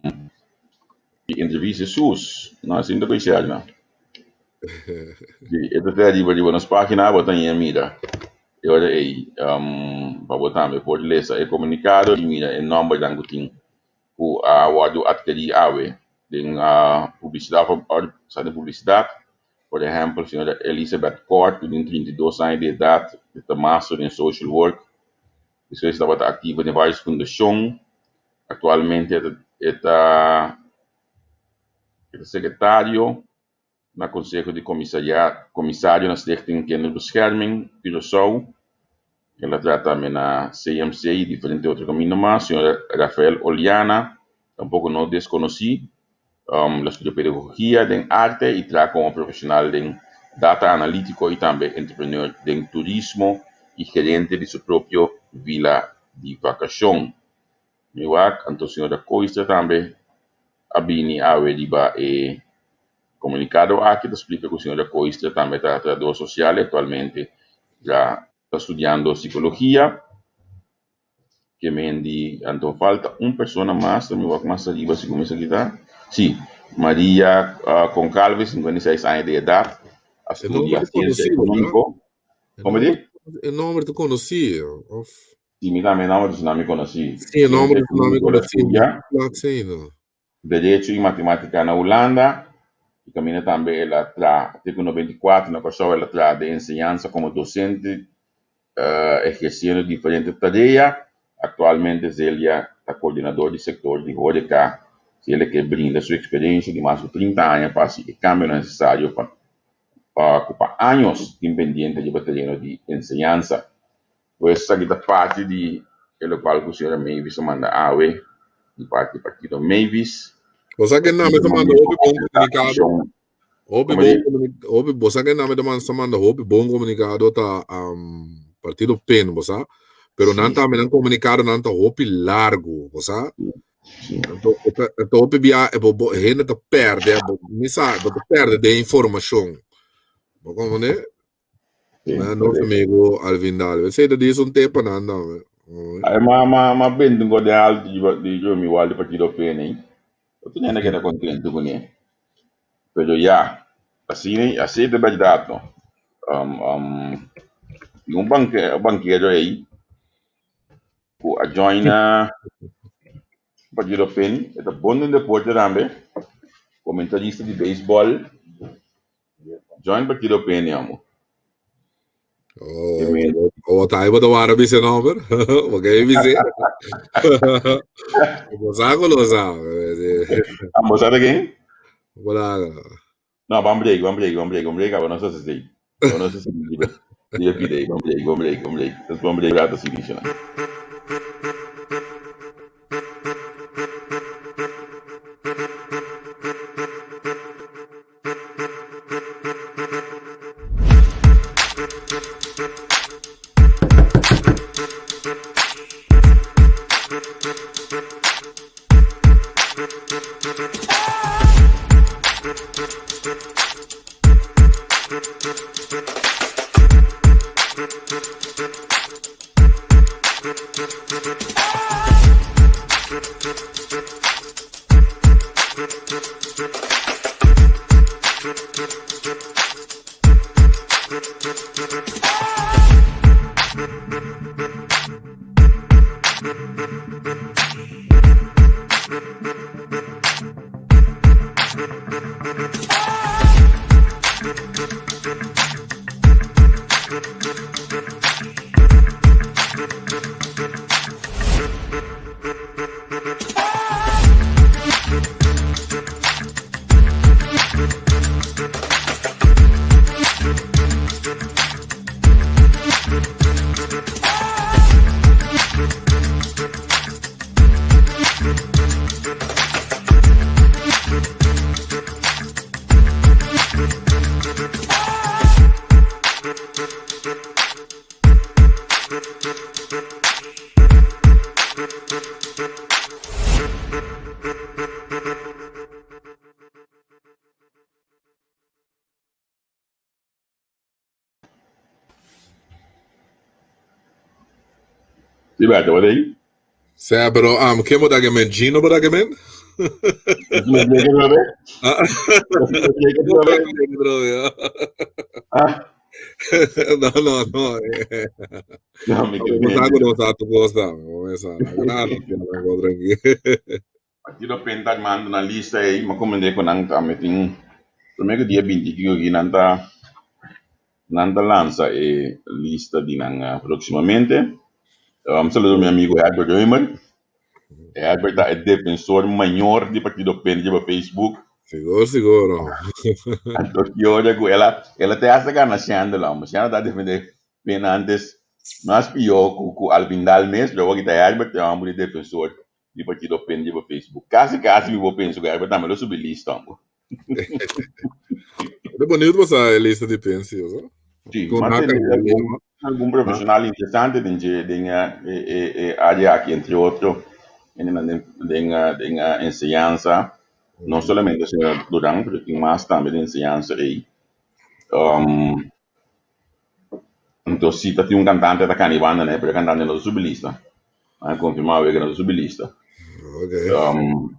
di entrevista Jesus. No, asina ta koisel na. Si, e ta te ariba riba nos página, bo ta ña mira. E ora ei, um, pa bo tambe por lesa e komunikado i mira e nòmbernan ku tin ku a wòrdu atkerí awe den publisidat, sa den publisidat. Por ehèmpel, señora Elizabeth Kort, ku tin 32 aña di edat, e ta master den social work. Despues tabata aktivo den vários fundashon. Aktualmente e ta e ta sekretario na Konseho di Komisario na Stichting Kinderbescherming Curaçao. El a traha tambe na CMC i diferente otro kaminda mas. Señor Rafael Oliana, tampoko no deskonosí, el a studia pedagogia den arte i traha komo profeshonal den data analítiko i tambe entrepreneur den turismo i gerente di su propio vila di vakashon. Mi wak, anto señora Koister tambe a bini awe riba e komunikado aki ta splika ku señora Koister tambe ta trahador sosial i aktualmente ya ta studiando sikologia. Ke men di anto falta un persona mas, mi wak mas ariba si kuminsa kita. Si, Maria Goncalves, 56 aña di edat, a E nomber studia ta siensia konosí, verdad? ekonómiko. E Komo nomber, di? e nomber ta konosí, of? Si, mi tambe e nomber ta suna mi konosí. Sí, e nomber Siensia ta suna mi ekonómiko el a konosí. studia. Plak no. Derecho i Matematica na Hulanda i kaminda tambe el a traha te ku 94 na Kòrsou el a traha den enseñansa komo dosente ehersiendo diferente tarea. Aktualmente Zelia ta koordinador di sektor di horeca. Zelia ke brinda su eksperensia di mas ku 30 aña pa hasi e kambionan nesesario pa pa ku pa años tin pendiente riba tereno di enseñansa. Pues esaki ta parti di e lokual ku señora Mavis a manda awe di parti di partido Mavis. Bo sa ke name ta manda hopi bon komunikado. Hopi Como bon di? komunikado. Hopi, bo sa ke name ta manda hopi bon komunikado ta um, partido PEN, bo sa. Pero nan Sí, tambe nan komunikado nan ta hopi largo, bo sa. sí. Anto, anto hopi bia, bo, bo, hende ta perde, bo, mi sa, bo ta perde de informashon. Bo komprende? Sí, Na nos correcto. amigo Alvin Daal. Esei ta dies un tepa nan dan. Ay, ma, ma, ma bent un gorde alto di, di yo mi igual di partido PN. Otro nena queda contento con él. Pero ya, así, así de verdad, no. Um, um, y un banque, banquero ahí, ku a join a partido PN, e ta bon den deporte tambe, comentarista di baseball, Join Partido PN amo. Oh, oh, tá aí bota wara bise nomber. Porque aí bise. Bo sa ko lo sa. Amo sabe quem? Wala. No, ban break, ban break, ban break, ban break, abo no sa sei. Abo no sa sei. Diga pide, ban break, ban break, ban break. Tas ban break rato si dice na. Sí, Berto, wat ei? Sea, pero um, ken bo ta gemen? Gino bo ta gemen? Me explica otra vez? Ah. Me explica otra vez? Ah, No, no, no. no, mi Bo sa ku no sa tu kosta. Bo sa. Claro, tranquilo. Partido PEN ta armando nan lista ei, mi a komprendé ku nan tambe tin promé ku dia binti kiko aki nan ta nan ta lansa e lista di nan próksimamente. Un saludo mi amigo Herbert Reumer. Herbert ta e defensor mayor di Partido PEN riba Facebook. Sigur, sigur. Anto ki ora ku el a, el a te hasta gana Shandel, hombre. Shandel ta defende PEN antes mas pió ku, ku Alvin Daal mes, pero awor ki ta Herbert e hombre di defensor di Partido PEN riba Facebook. Kasi kasi mi por pensa ku Herbert tambe lo subi lista, hombre. Ta bonitu pa sa e lista di PEN, si, osa? Sí, Con mas naka tende algun, algun profesional interesante den dje, den e, e, e área aki, entre otro, den, den, den, den enseñansa, no solamente señor Duran, pero tin mas tambe den enseñansa ei. Um, entonces, si ta tin un cantante ta cani banda, né, pero e cantante no ta subi lista. A confirma awe que no ta subi lista. Okay. Um,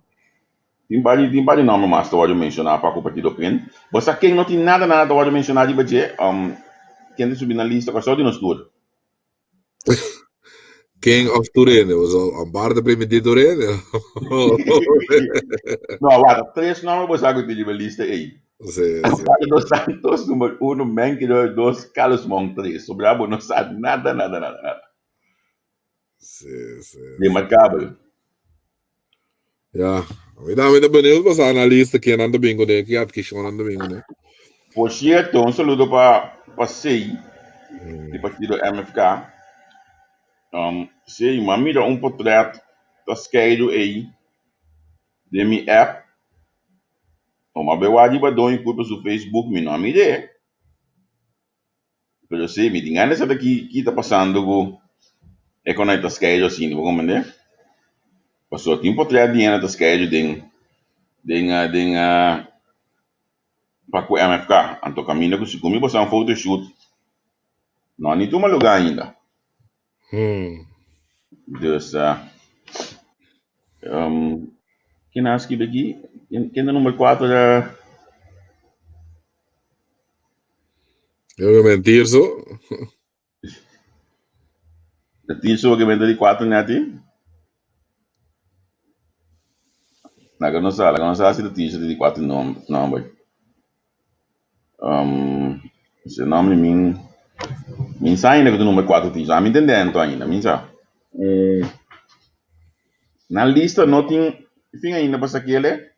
Tin par tin par di nomber mas ta wòrdu menshoná pa ku Partido pen. Bo sa ken no tin nada nada ta wòrdu menshoná riba dje? Um, ken ta subi na lista Kòrsou di nos tur? Ken òf tur hende? Bo sa Amparo ta primintí tur hende? No, wak, tres nomber bo sa ku tin riba e lista ei. Sí, sí. Amparo dos Santos, number uno, Menke dos, Carlos Monk tres. Sobrá bo no sa nada nada nada nada. Sí, sí. Remarkabel. Ja, mi tambe ta benieuwd pa sa na lista ken ta bin kuné, ki adkishonnan ta bin kuné. Por cierto, un saludo pa pa Sei di partido MFK. Um, Sei, m'a mira un potret ta skeidu ei den mi app. O m'a bai wak riba Doño Curpa su Facebook, mi no a mir'é. Pero sí, mi tin gana di sa ta ki ki ta pasando ku e kon nan ta skeidu asina, bo comprende? Pasobra tin potret di hende ta skeidu den den den pa ku MFK, anto kaminda ku segun mi pasa un photoshoot no a ni tuma luga ainda. Dus ken a skibi aki? Ken ta number kuater? Yo que mentir so. De Tirso que vende di cuatro neti. Laga no sa, laga no sa si de Tirso di cuatro nom nomber. Um, se nombre min min sa ainda que tu number cuatro Tirso. A mi entendento ainda, min sa. Mm. Na lista no tin fin ainda pa saquele.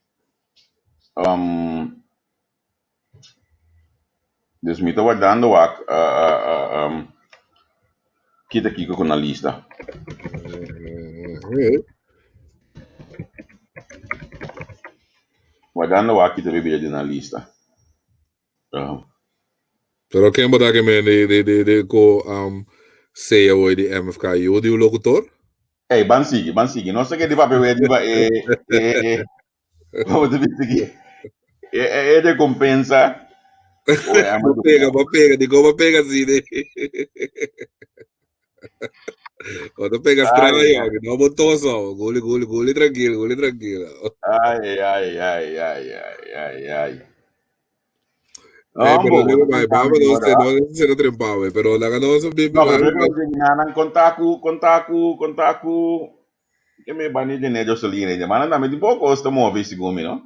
Um, Dus mi ta wardando wak kita kiko ku na lista. Wardando wak kita bibida di na lista. Pero ken bo ta ke men di di di di ku sea hoy di MFK yu di un locutor? Ey, ban sigui, ban sigui. Nos ta ke di papia wea riba e e e Como te dice que e, e recompensa. Ba pega, ba pega, di como pega así de. Cuando pega extraño, que no botoso, guli, guli, guli tranquilo, guli tranquilo. Ay, ay, ay, ay, ay, ay, ay. No, pero digo, bai, baba no se, no se no trempaba, pero la no se No, pero yo kontaku, kontaku, kontaku. Ke me bani de ne Joseline, de mana tambe tin poco kos ta move segun mi, no?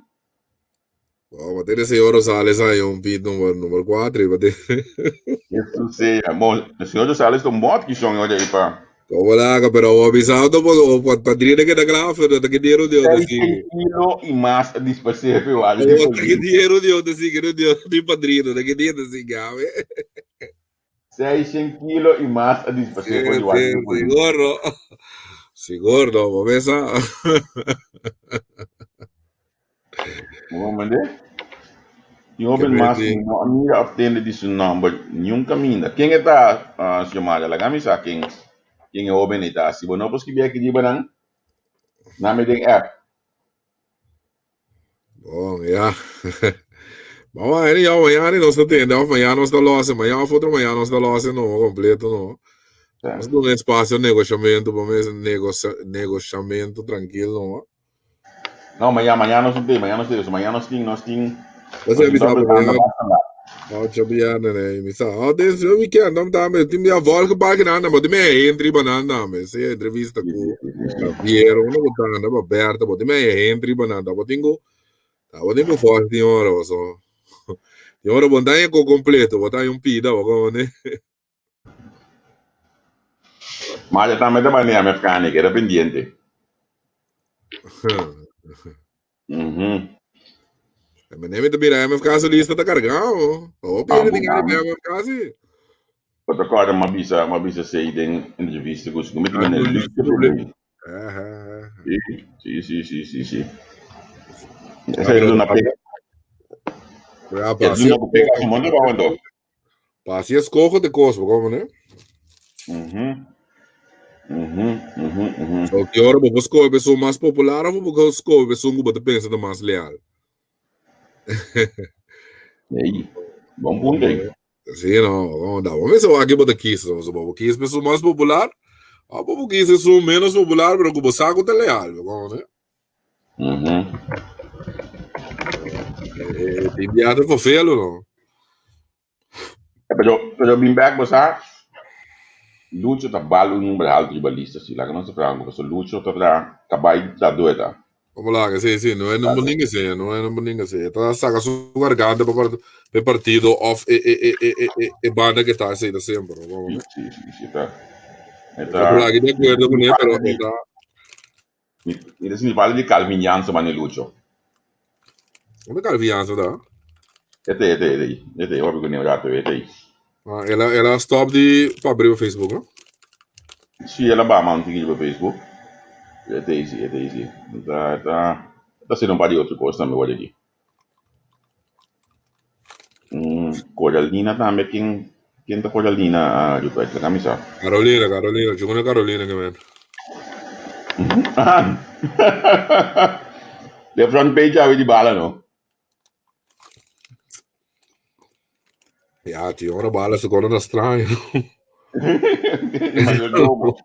Bo, ma tiene señor Rosales ahí un pit numero numero 4 y bate. Jesus sea. Bon, el señor Rosales ta un bot kishon yo de ahí pa. Como la haga, pero o avisado por o pa padrino que ta klaar, pero ta que dinero Dios te sigue. kilo y mas a dispersé pe igual. O ta que dinero Dios te sigue, no Dios ni padrino, ta que dinero te sigue, ave. 600 kilo y mas a dispersé por igual. Sí, siguro. Siguro, no, bo mesa. Bo mande? Tin hoben mas ku no a mira of tende di su nomber niun kaminda. Ken e ta, uh, Xiomara? Laga mi sa ken, ken e hoben ei ta. Si bo no por skibi aki riba nan, na mi den app. Bon, ya. Vamos a ver, ya, mañana nos ta tende, of mañana nos ta lose, mañana of otro mañana nos ta lose, no, completo, no. Nos duna espacio negociamento, pa mes negocia, negociamento tranquilo, no. No, mañana, mañana nos tin, mañana nos tin, mañana nos tin, nos tin. Nos tin bisa mañana. Ocho biernes, ne, mi sa. Oh, den su weekend, dam tambe, tin dia volge pagina anda, maar di me entri banana tambe. Sí, entrevista ku Javier, uno ku tanda, pa Berta, bo di me entri banana, bo tingo, bo tingo volge tin ora, bo so. Tin ora bo nta ko completo, bo ta un pida, bo como ne. Maja tambe ta bai na MFK ni keda pendiente. Mhm. Meneer mi ta mira MFK su lista ta cargá oh. Hopi hende tin gana di MFK si. Bo ta corda m'a bisa m'a bisa esey den entrevista cu su mi tin gana lista probleem. Si si si si si. Esey luna pega. Ja, E luna cu pega su mondo bajo anto. Pa hasi eskoho te kos, bo komo ne? Mhm. Mhm, mhm, mhm. So, ki ora bo por skohe pa esun mas popular of bo por skohe pa esun ku bo ta pensa ta mas leal? Ei, bon punto ei. Sí, no, bo da. Bo mester wak ki bo ta kis. So, bo por kis pa esun mas popular of bo por kis esun menos popular pero ku bo sa ku ta leal, bo komo ne? Mhm. Eh, tin biaha ta vervelen, no? Pero, pero bin back bo sa, Lucho ta bal un number haltu riba lista si. Laga nos ta franco, pasobra Lucho ta tra cabai ta dueta. Como laga, sí, sí, no es no ninga sí, no es no ninga sí. Ta saca su garganta pa pa e partido of e e e e e e banda que ta así ta siempre. Sí, sí, sí, sí, ta. Ta laga de acuerdo con él, pero ta Mi ta sinti falta di Calvin Jansen mane Lucho. Unda Calvin Jansen ta? E ta, e ta, e ta ei. E ta ei, hopi ku ne rato, e ta ei. Ah, el a, el a stop di papia riba Facebook, no? Si, el a baha man tiki riba Facebook. E ta ei si, e ta ei si. E ta, e ta, e ta haciendo un par di otro cos tambe wor aki. Coralina tambe, ken, ken ta Coralina, ah, Rupert? Laga mi sa. Carolina, Carolina, yo con Carolina que men. Ah. De front page awe di bala, no? Ja, tío, ora bala se corona extraño. Mayordomo.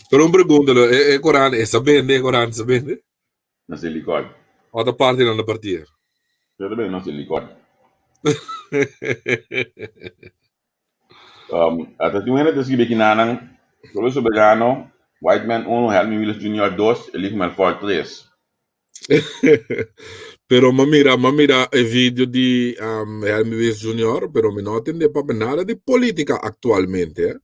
Pero un pregunta, e, e Corán, esa vende, Corán, se vende? Na silicon. Otra parti nan ta partia. Yo tambe na silicon. Um, ata tin hende ta escribi aki nanan, Pueblo Soberano, White Man 1, Helmy Willis Jr. 2, Elihu Melfort 3. Pero m'a mira, m'a mira e video di um, Helmy Willis Jr., pero mi no a tende papia nada di politica actualmente. Eh?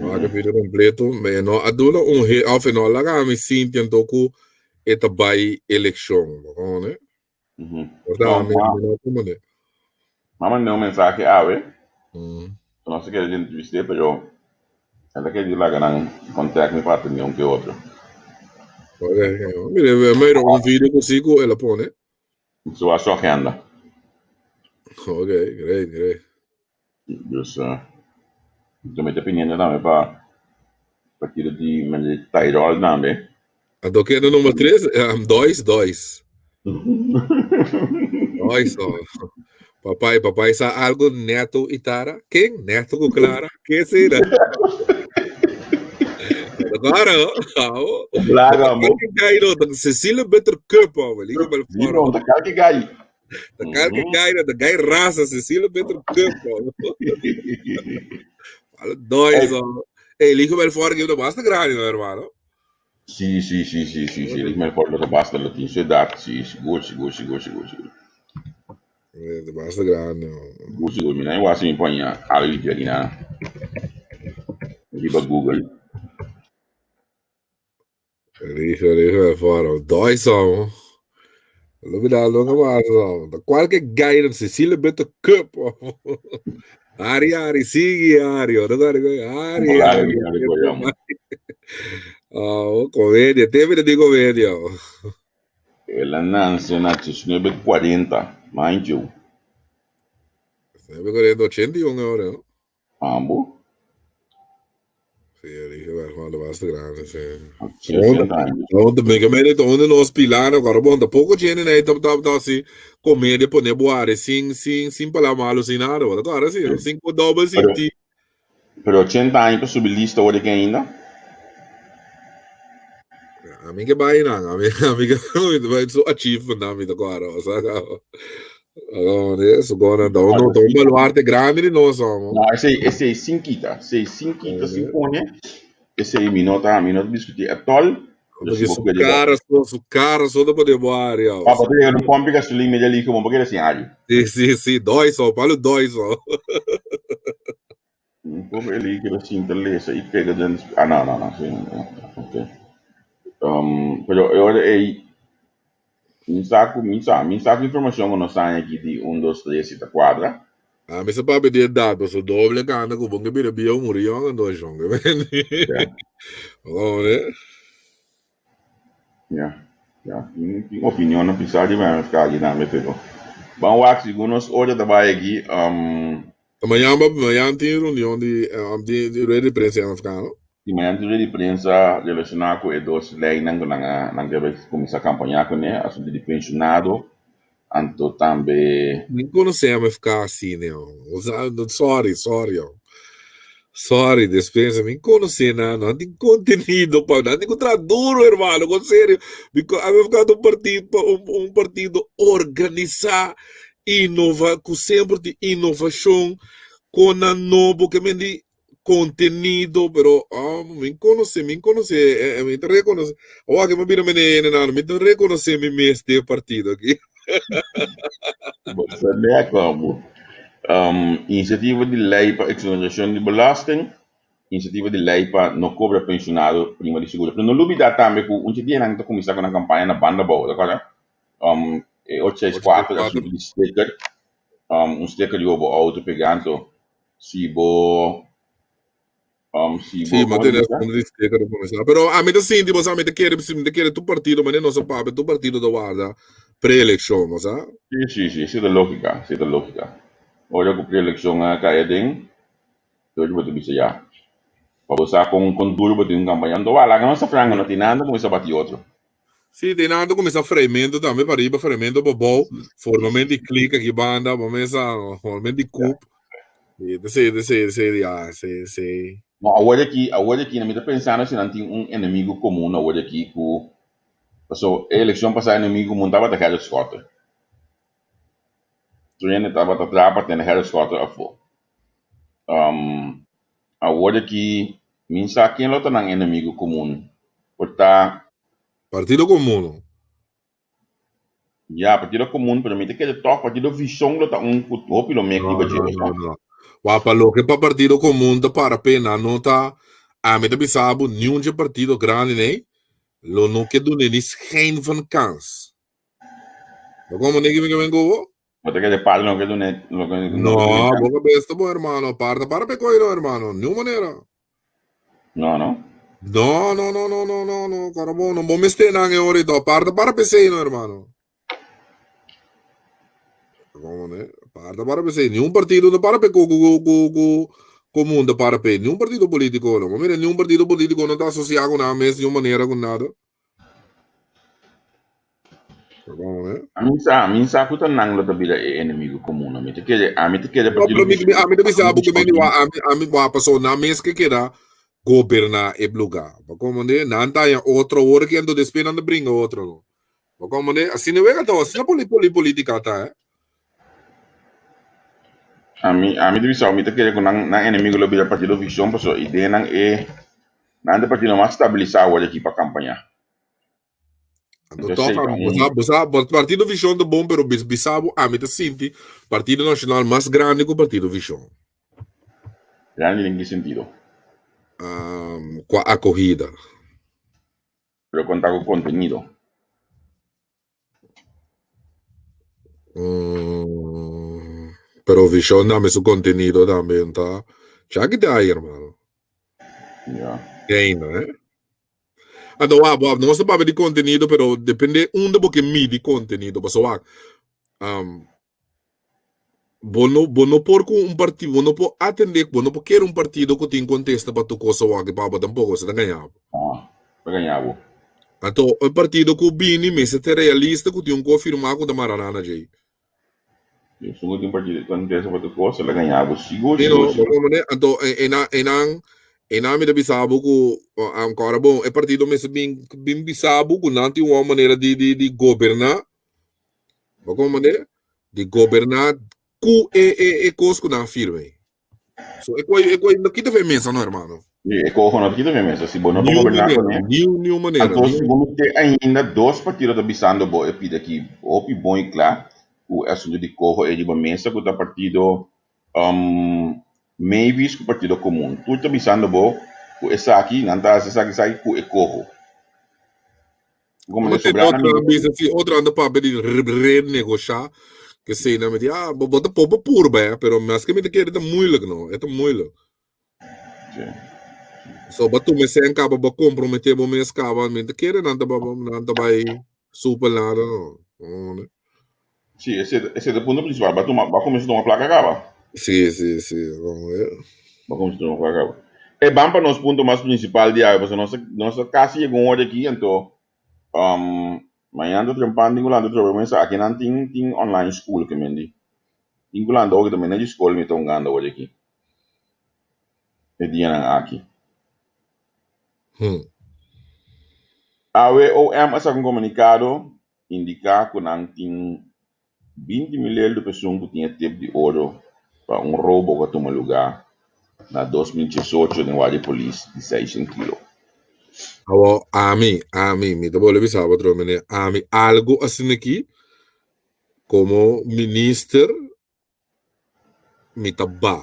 Wak e video completo, me no a duna un he, of e no a laga mi sinti anto ku e ta bai elekshon, bo kono? Por ta mi mi no kono. M'a manda un mensahe awe, no se kere di entrevist'é, pero el ta kere di laga nan contact mi pa atendé un ke otro. Ok, mira, mira un video ku si ku el a pone. Su a su agenda. Ok, great, great. Dus mi ta mete piniendo tambe pa partido di meneer Tyrol tambe. Anto kende number 3? Um, dois, dois. Dois, oh. Papai, papai sa algo Neto y Tara? Ken? Neto ku Clara? Ke será? Agora, oh. Laga, mo. Gai, no, Cecilia Bittercup, oh, liga bel fora. No, ta kalke gai. Ta kalke gai, ta gai raza, Cecilia Bitter Cup. Alle dois, oh. Hey, liga bel fora que basta grande, no, hermano. Sí, sí, sí, sí, sí, sí. Liga bel fora que basta lo tin su edad, sí, sigur, sigur, sigur, sigur, sigur. Eh, basta grande. Sigur, sigur. Mi na wasi mi poña algo di aquí na riba Google. Riga, riga, fora. Dois homo. Lo mi da lo mas homo. Da qualche guy Cecilia Bitter Cup. Ari, Ari, sigui Ari. Ora Ari, Ari, Ari. Oh, comedia. Te di comedia. El a nance na 1940, mind you. 1940, 81 ahora, no? Ambo. Sí, dije, bueno, lo basta grande, sí. Onde, me me onde nos pilano, agora bom, tampouco tiene né, top top top assim, comédia pone boare, sin sin sin palavra malo, sin nada, agora sim, cinco double sin ti. Pero 80 años para subir lista hoor ik ainda. A mim que vai não, a mim a mim que vai so achievement na mim agora, o sea, agora isso agora dá um dá um baluarte grande de nós, homo. No, esse esse sin quita, esse sin quita, sin pone, esse mi no ta, mi no ta discutir at all. Porque su cara, su, su cara só da poder boar, yo. Ah, porque no pompe gasolina media ali como porque assim, ali. Sí, sí, sí, dois só, palo dois só. Pobre Eli keda sinta lesa i pega den ah no no no si ok um, pero e ora ei mi sa ku mi sa mi sa ku informashon ku nos haña aki di un dos tres si ta kuadra. Ah, mi sa papia di edad, paso doble kanda ku bon ke bira bieu muri yong anto shon ke beni. Ya. Hombre. Ya, ya. Tin, tin opinionnan pisá riba MFK aki tambe, pero ban wak segun nos ora ta bai aki. Um, Mañan, ba- mañan tin reunion di, um, di, di rueda di prensa di MFK, no? Si mañan tin rueda di prensa relashoná ku e dos leinan ku nan a nan ke bai kuminsá kampañá kuné, asuntu di penshonado, anto tambe. Mi konosé MFK asina, yo. Sorry, sorry, yo. Sorry, despensa. Mi konosé nan, nan tin kontenido pa, nan tin ku traha duro, hermano, kon serio. Biko MFK ta un partido, un, un partido organisá, inova, ku semper tin inovashon, kon nan nobo, ke men di kontenido, pero oh, mi konosé, mi konosé, eh, eh, mi ta rekonosé. Awor ke mi bira mene nan, mi ta rekonosé mi mes den e partido aki. Bo sa bea komo. Um, inisiativa di lei pa eksonerashon di belasting, inisiativa di lei pa no kobra penshonado prima di seguro. Pero no lubida tambe ku un dia nan ta kuminsá ku nan kampaña na banda bou, ta kòrda? Um, e 864 asuntu di sticker, um, un sticker di bo auto pegá, anto si bo Um, si Sí, bo, ma ¿cómo tene bisa? un di sticker pa comenzar. Pero a mi ta sinti, bo sa, mi ta kere, mi ta kere tu partido, mane nos a papia, tu partido ta warda preeleccion, bo sa. Sí, sí, sí, esei ta lógica, esei ta lógica. Ora ku preeleccion a kai aden, tur bo ta bisa ya. Pa bo sa kon kon duro bo tin un kampaña. Anto wak, laga nos ta franco, no tin nada kuminsá bati otro. Sí, tin nada kuminsá freimento tambe pa riba, freimento pa bou, formamento di klik aki banda, bo mesa, formamento di kup. Sí, esei, esei, esei, ya, esei, esei. No, awor aki, awor aki, mi ta pensando si nan tin un enemigo komun awor aki ku, paso e elekshon pasá enemigo komun tabata Gerrit Schotte. Tur hende tabata traha pa tene Gerrit Schotte afó. Um, awor aki mi sa ken lo ta nan enemigo komun. Por ta. Partido Komun. Ya, Partido Komun, pero mi ta kere tòg Partido Vishon lo ta un ku hopi lo mek No, riba no, dje, no, no. Wak, pa loke pa Partido Komun ta para pena, no ta, ami ta bisa bo, niun dje partido grandi nei lo no ke dun'e ni schijn van kans. Bo komo niki mi ke men ku bo? Bo ta kere parla no ke dun'e, lo ke no ke No, dun'e bo kans. kabes ta bon, hermano. Parta para pe koi no, hermano. Niun manera. No, no. No, no, no, no, no, no, no, carabo, no bo mester nan e ora ito. Parta para pesey no, hermano. Como ne? Parta para pesey. Ni un partido no para pe ku ku ku ku común de para pe. Ni un partido político no. Mira, ni un partido político no ta asociado con nada mes, ni un manera con nada. Ami sa, mi sa ku ta nan lo ta bira e enemigo komun. Ami ta kere, ami ta kere No, partido pero mi, mi, Vishon, ami ta bisa partido bo que Vishon meni tin. wa ami ami wa paso nan mes ke keda goberna e lugar. Bo komende nan ta haña otro ora ke ando despues nan ta bringa otro no. Bo komende asina wega ta asina poli poli politica ta eh. Ami, ami ta bisa, mi ta kere ku nan nan enemigo lo bira partido Vishon paso ideanan e nan ta partido mas stabilisa awor aki pa kampaña. Anto Entonces, toch, ta ami, un bosa, bosa, bo- Partido Vision ta bon, pero bis, bisabo, ami ta sinti Partido Nacional mas grande ku Partido Vision. Grande den ki sentido? Um, qua acogida. Pero konta ku kontenido. Mm, pero Vision tambe su contenido tambe ta. Chaki te ahí, hermano. Ja. Ainda, eh? Anto wak, wak, nos ta papia di kontenido, pero depende unda bo ke midi kontenido. Paso wak, um, bo no, bo no por ku un partido, bo no por atende, bo no por kere un partido ku tin kontesta pa tur kos awor aki pa bo tampoko, se ta gaña bo. Ah, ta gaña bo. Anto, e partido ku bini mester ta realista ku tin un kos firmá ku ta mara nan na djei. Esun ku tin partido kontesta pa tur kos, el a gaña bo sigur, Sí, sigur, no, bo sigur. komprende? Anto, e, e nan, e nan, e nan mi ta bisa bo ku, ankora bon, e partido mester bin, bin bisa bo ku nan tin un manera di, di, di goberná, bo komprende? Di goberná ku e, e, e kos ku nan firma ei. So, e koi, e koi no kita fe mesa no, hermano. Sí, e koho no ta kita fe mesa. Si bo no por Niun goberná manera, kuné, niun, niun manera, anto niun. si bo mester ainda dos partido ta bisando bo e pida aki hopi bon i kla ku e asuntu di koho e riba mesa ku ta partido um, Mavis ku Partido Komun. Tur ta bisando bo ku esaki, nan ta hasi esaki, esaki ku e koho. Como Como de te sobrana otro mi. bisa si otro anda papia di renegociar que sei na meti ah bo bo ta popo purba eh, pero mas que mi te quiere ta moeilijk no, e ta moeilijk. Sí. So ba tuma sen kaba ba compromete bo mes kaba mi te quiere nan ta ba nan ta bai super nada no. No, no. Sí, ese, ese ta e punto principal. Ba tuma, ba cuminsa tuma placa caba. Sí, sí, sí. Vamos ver. Ba cuminsa tuma placa caba. E ban pa nos punto mas principal di awe, pasobra nos nos a casi yega un ora aki, anto um, mañana ta trempan tin cu lanta trobe mesa. Aki nan tin tin online school ke men di. Tin cu lanta oki tambe na di school mi ta hungando awor aki. E dianan aki. Awe OM a saca un comunicado indiká ku nan tin 20 miler di pesun ku tin e tip di oro pa un robo ku a tuma lugá na 2018 den Guardia Polis di 600 kilo. Awor, ami, ami, mi ta bolbe bisa bo otro manera, ami algo asina aki, komo minister, mi ta ba.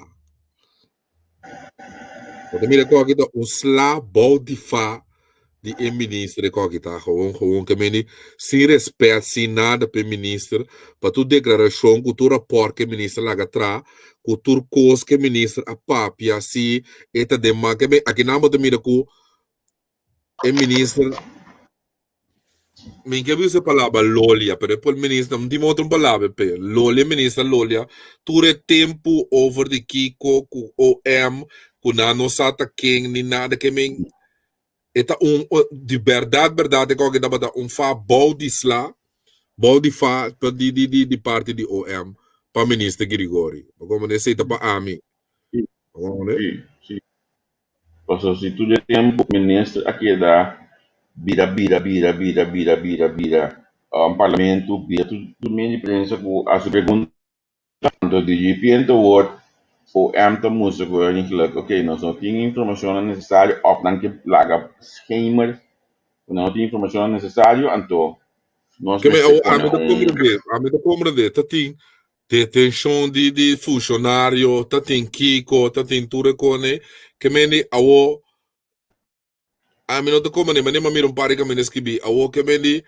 Bo ta mira koki ta un sla bou di fa di e minister e koki ta gewoon gewoon ke meni sin respet sin nada p'e minister pa tur deklarashon ku tur raport ke minister laga tra ku tur kos ke minister a papia si e ta den man ke men akinan bo ta mira ku e minister Mi ke bisa e palabra lolia, pero e por minister, no tin otro palabra p'e. Lolia, minister lolia, tur e tempu over di kiko ku OM, ku nan no sa ta ken ni nada ke men e ta un di bèrdat bèrdat e kòke tabata un fa bou di sla, bou di fa di di di parti di OM pa minister Girigori. Bo komprende? Esei ta pa ami. Bo komprende? Sí, sí. Pasobra si tur e tempu minister a keda bira bira bira bira bira bira bira parlamento bira tur tur medio di prensa ku hasi pregunta anto di ripiente word OM ta mustra ku eigenlijk oke nos no tin informashonnan nesesario òf nan ke laga schemer ku nan no tin informashonnan nesesario anto nos Ke mester pone ami ta un komprende, ami ta komprende ta tin Detenshon di di funshonario ta tin kiko, ta tin tur e kone. Ke mende awo ami no ta komprende, mane m'a mira un par di kaminda skibí. Awo ke mende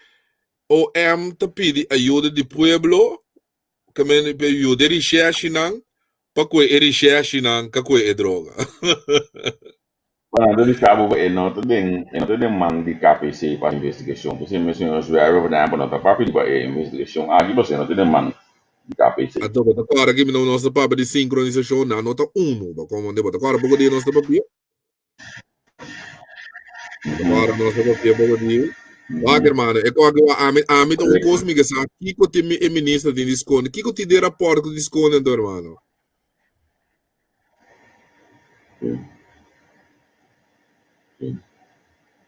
OM ta pidi ayuda di pueblo, ke mende pa yuda e rishèrshinan pa kue e rishèrshinan ka kue e droga. Bueno, ta bisa bo e no ta den e no ta den man di KPC pa investigashon. P'esei mi señor Zwerver por ehempel no ta papia riba e investigashon aki pasobra e no ta den man di KPC. Anto bo ta kòrda ki nos ta papia di sinkronisashon, nan no ta unu. Bo komprende? Bo ta kòrda poko dia nos ta papia? Bo ta kòrda nos ta papia poko dia? Wak hermano, e kòrda wak ami ami ta un kos mi ke sa kiko tin mi e minister tin di skonde. Kiko tin den rapòrt ku di skonde anto hermano?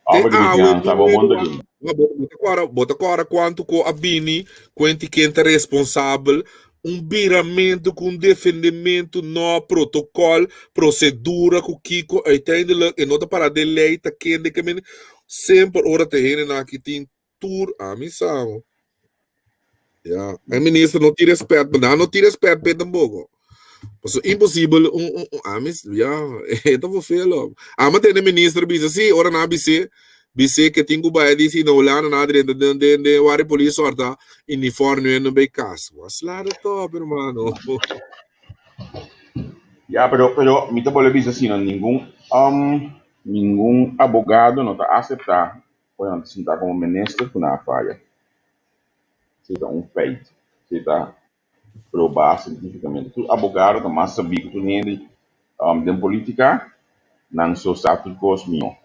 Homber di Te awe confianza, bo numero monta aquí. Bo ta kòrda, bo ta kòrda kuantu ku a bini kuenti ken ta responsabel, un biramentu ku un defendementu no protokòl, prosedura ku kiko, uiteindelijk e no ta para den lei ta kende ke mende, semper ora ta hendenan aki tin tur ami sa. Ya, e minister no tin respet, maar nan no tin respet pe tampoco. Paso imposibel un, un, un ami, ya, e ta verveel. Ama tende minister bisa, sí, ora na bise, bise que tin ku bai di si na Hulanda na drenta den den den wari polis sorta uniforme no bij kas. Was la de top, hermano. Ya, pero, pero mi ta bolbe bisa asina, ningun, um, ningun abogado no ta acepta ora nan ta sinta como minister ku nan a faya. Esei ta un feit. Esei ta probá sientífikamente. Tur abogado ta mas sabí ku tur hende den polítika, nan so sa tur kos mihó.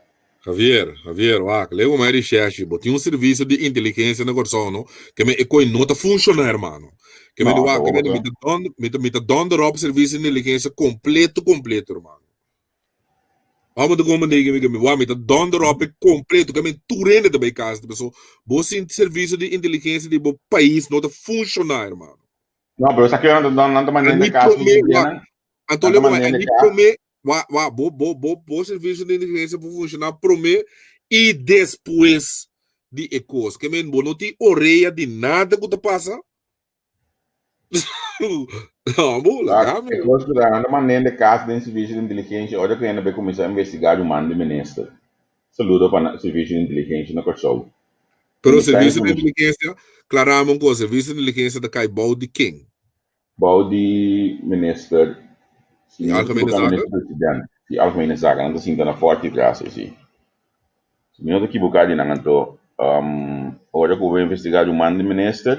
Javier, Javier, wak, lei bo mai rishershi, bo tin un servisio di inteligensia na Kòrsou no, ke men e koi no ta funshoná hermano. Ke men di No, wak, ke ta men mi ta dònder, mi ta mi ta dònder op servisio di inteligensia kompleto kompleto hermano. Amo ta como negi mi wa mi ta donder op e completo que men tur hende ta bay casa paso bo sin servicio di inteligencia di bo pais no ta funciona hermano. No, pero sa que nan ta nan ta manda Ani casa prome di wa nan. anto Nan ta le manda ani casa. prome wa wa bo bo bo bo servicio di inteligencia por funciona prome y despues di e cos que men bo no tin orea di nada cu ta pasa. No, bo, laga mi. E kos ku ta anda mandende kas den servisio di inteligensia ora ku hende bai kuminsá investigá ruman di minister. Saludo pa servisio di inteligensia na Kòrsou. Pero servisio di inteligensia, klarami un kos, servisio di inteligensia ta kai bou di ken? Bou di minister, si Di mi no Algemene ekivoká Zaken? minister president, di Algemene Zaken, nan ta sinta na Forti tras ei si. Si mi no ta ekivoká di nan anto ora ku bo investigá ruman di minister,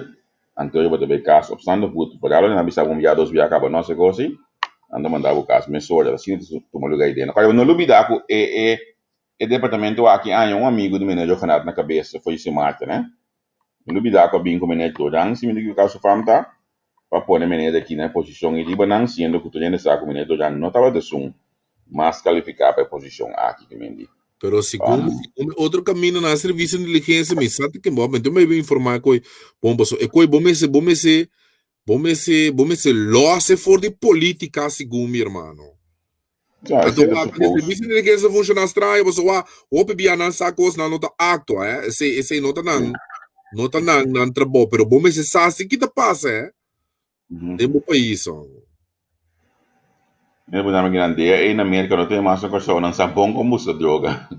anto bo ta bai kas op staande voet. Vooral ora nan bisa bo un bia dos bia kaba no hasi kos ei, nan ta manda bo kas mesora. Asina ta tuma lugá ei den. Kòrda bo no lubidá ku e e e departamento aki aña un amigu di meneer Johanat na kabesa for di Sint Maarten, eh. Mi lubidá ku a bin ku meneer Jordan, si mi no ekivoká su fam ta, pa pone meneer aki na e posishon i riba nan, siendo ku tur hende sa ku meneer Jordan no tabata esun mas kalifiká pa e posishon aki ke men di. Pero segun segun otro kaminda nan servisio di inteligensia mi sa ta ken bo a mester mi informá e koi bon paso e koi bo mester bo mester bo mester bo mester lòs e for di polítika segun mi hermano. Ja, Anto esei ta wak, suppose. servicio di inteligencia funciona straño, pasobra wak, hopi bia nan sa cos nan no ta actua, eh. Esei, esei no ta nan, no ta nan, nan trabou, pero bo mester sa si ki ta pasa, eh, den bo pais, oh. Mira bo dame grandea ei na Merca no tin mas na Kòrsou nan sa bon kon buska droga.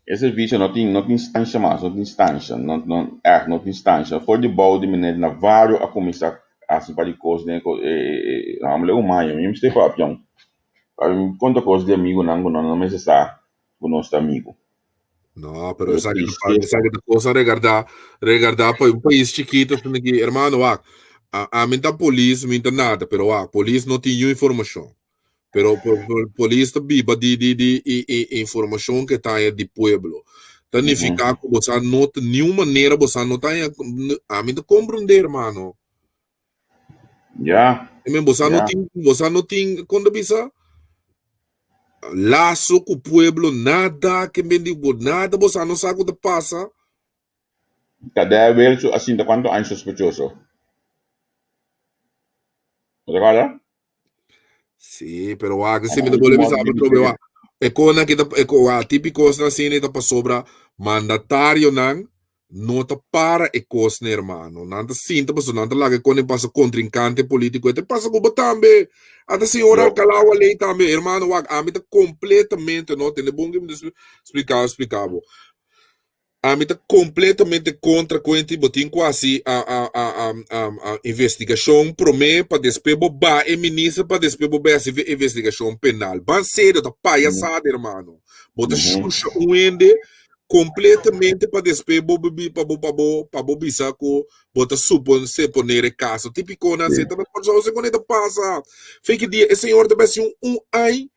E servicio no tin no tin stansha mas, no tin stansha, no no ègt no tin stansha. For di bou di meneer Navarro a kuminsá hasi un par di kos den e e hòmber un maña mi mester papia un konta kos di amigunan ku no no mester sa ku nos ta amigu. No, pero esaki ta pa esaki ta cosa regardá regardá pa un pais chikito asina ki hermano wak a ami ta polis mi ta nada pero wak polis no tin niun informashon. Pero polis ta biba di di di i i informashon ke ta haña di pueblo. Ta nifiká ku bo sa no ta niun manera bo sa no ta haña ami ta komprendé hermano. Ya. I men bo sa no tin bo sa no tin kon ta bisa laso ku pueblo nada ke men di bo nada bo sa no sa ku ta pasa. Kadè Wilson a sinta kuantu aña sospechoso? Bo ta kòrda? Sí, pero wak, si mi ta bolbe bisa atrobe wak. E konan ki ta e ko wak típiko kosnan asina ta pasobra mandatarionan no ta para e kosnan hermano. Nan ta sinta pasobra nan ta laga e konan pasa kontrinkante polítiko. E ta pasa ku bo tambe. Ata señor Alcalá Waley tambe hermano wak ami ta kompletamente no tende bon ke mi ta splika splika bo. Ami ta completamente contra cu enti bo tin cu haci investigacion prome pa despues bo ba e minister pa despues bo bay haci investigacion penal. Ban serio ta payasada hermano. Bo ta shusha un hende completamente pa despues bo pa bo pa bo pa bo bisa cu bo ta supon seponer e caso. Tipiconan así ta na Corsou así con ta pasa. Feki dia e señor ta bay haci un ay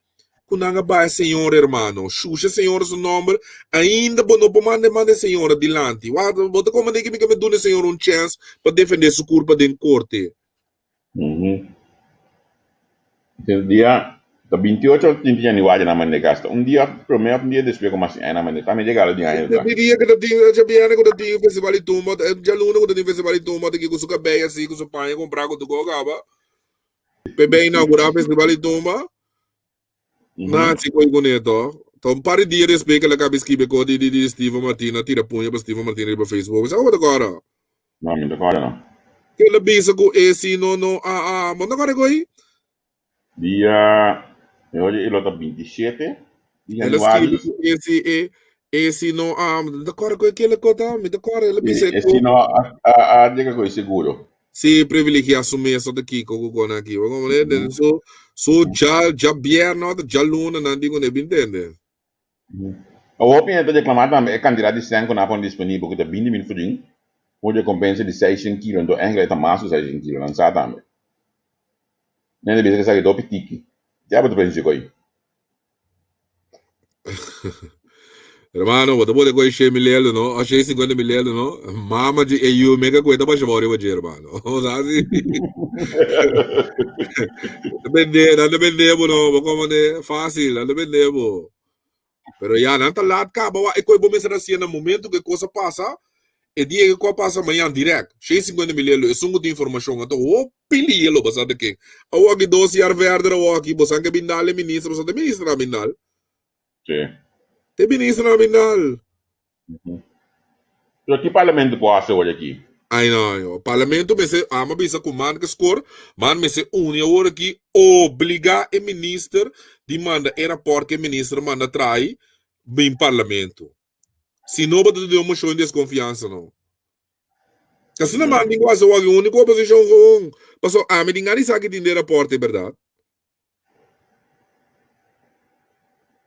ku nan a bai Señor hermano. Shusha Señor su nomber, ainda bo no por manda manda e Señor adilanti. Wak, bo ta komprende ke mi ke mi duna e Señor un chèns pa defende su kurpa den korte. Entonces dia ta 28 of 30 januari nan manda e gasta. Un dia prome of un dia despues ku mas tin aña nan manda. Tambe llegado di aña ta. Di dia ku ta tin djabièrnè ku ta tin festival di tumba, djaluna ku ta tin festival di tumba ta ki ku su kabei asi ku su paña kumprá ku tur kos kaba. Pe ben inaugurá festival di tumba. Na si koi kuné to. Ta un par di dia despues ke el a kaba skibi ko di di di Steven Martina tira puña pa Steven Martina riba Facebook. Sa bo ta kòrda? No, mi no ta kòrda no. Ke el a bisa ku e si no no a a bo no ta kòrda koi? Dia, mi oye e lo ta 27 di El a januari. skibi ku e si e e si no a mi ta kòrda koi kila kota mi ta kòrda el a bisa E si no a a a yega koi seguro. Si privilegia su mes ota kiko ku kona aki. Bo komprende? Den su su dja djabièrnè ota djaluna nan di kuné bin tende. Awor hopi hende ta reklamá tambe e kantidat di sèn ku nan a pone disponibel ku ta 20.000 florin un rekompensa di 600 kilo anto ènkele ta mas ku 600 kilo nan sa tambe. Hende bisa ku esaki ta hopi tiki. Ya bo ta pensa koi? Hermano, bo ta pone koe 100 mil euro, no? O 150 mil euro, no? Mama di e yu mega koe ta basha bou riba dje, hermano. O sa si. Ta bende, nan ta bende bo, no? Bo como ne fácil, nan ta bende bo. Pero ya, nan ta laat kaba, wa. E koe bo mester hasié na momento ku e kos a pasa, E dia ke ku a pasa mañan dirèk, 150 mil elo, esun ku tin informashon anto hopi lia lo basa ta ken. Awoki dos jaar verder awoki, bosan ke bin dal e minister, bosan ta e minister a bin dal. Sí. Ta e minister a bin dal. Pero ki parlamento por hasi awor aki? Ai no, yo. Parlamento mester, amo bisa ku man ke skor, man mester uni awor aki, obliga e minister di manda e raport ke minister manda trai bin parlamento. Si no bo ta duna un moshon di deskonfiansa no. Asina man tin ku hasi awor aki, uni ku oposishon gewoon. Paso ami tin gana di sa ki tin den e raport e bèrdat.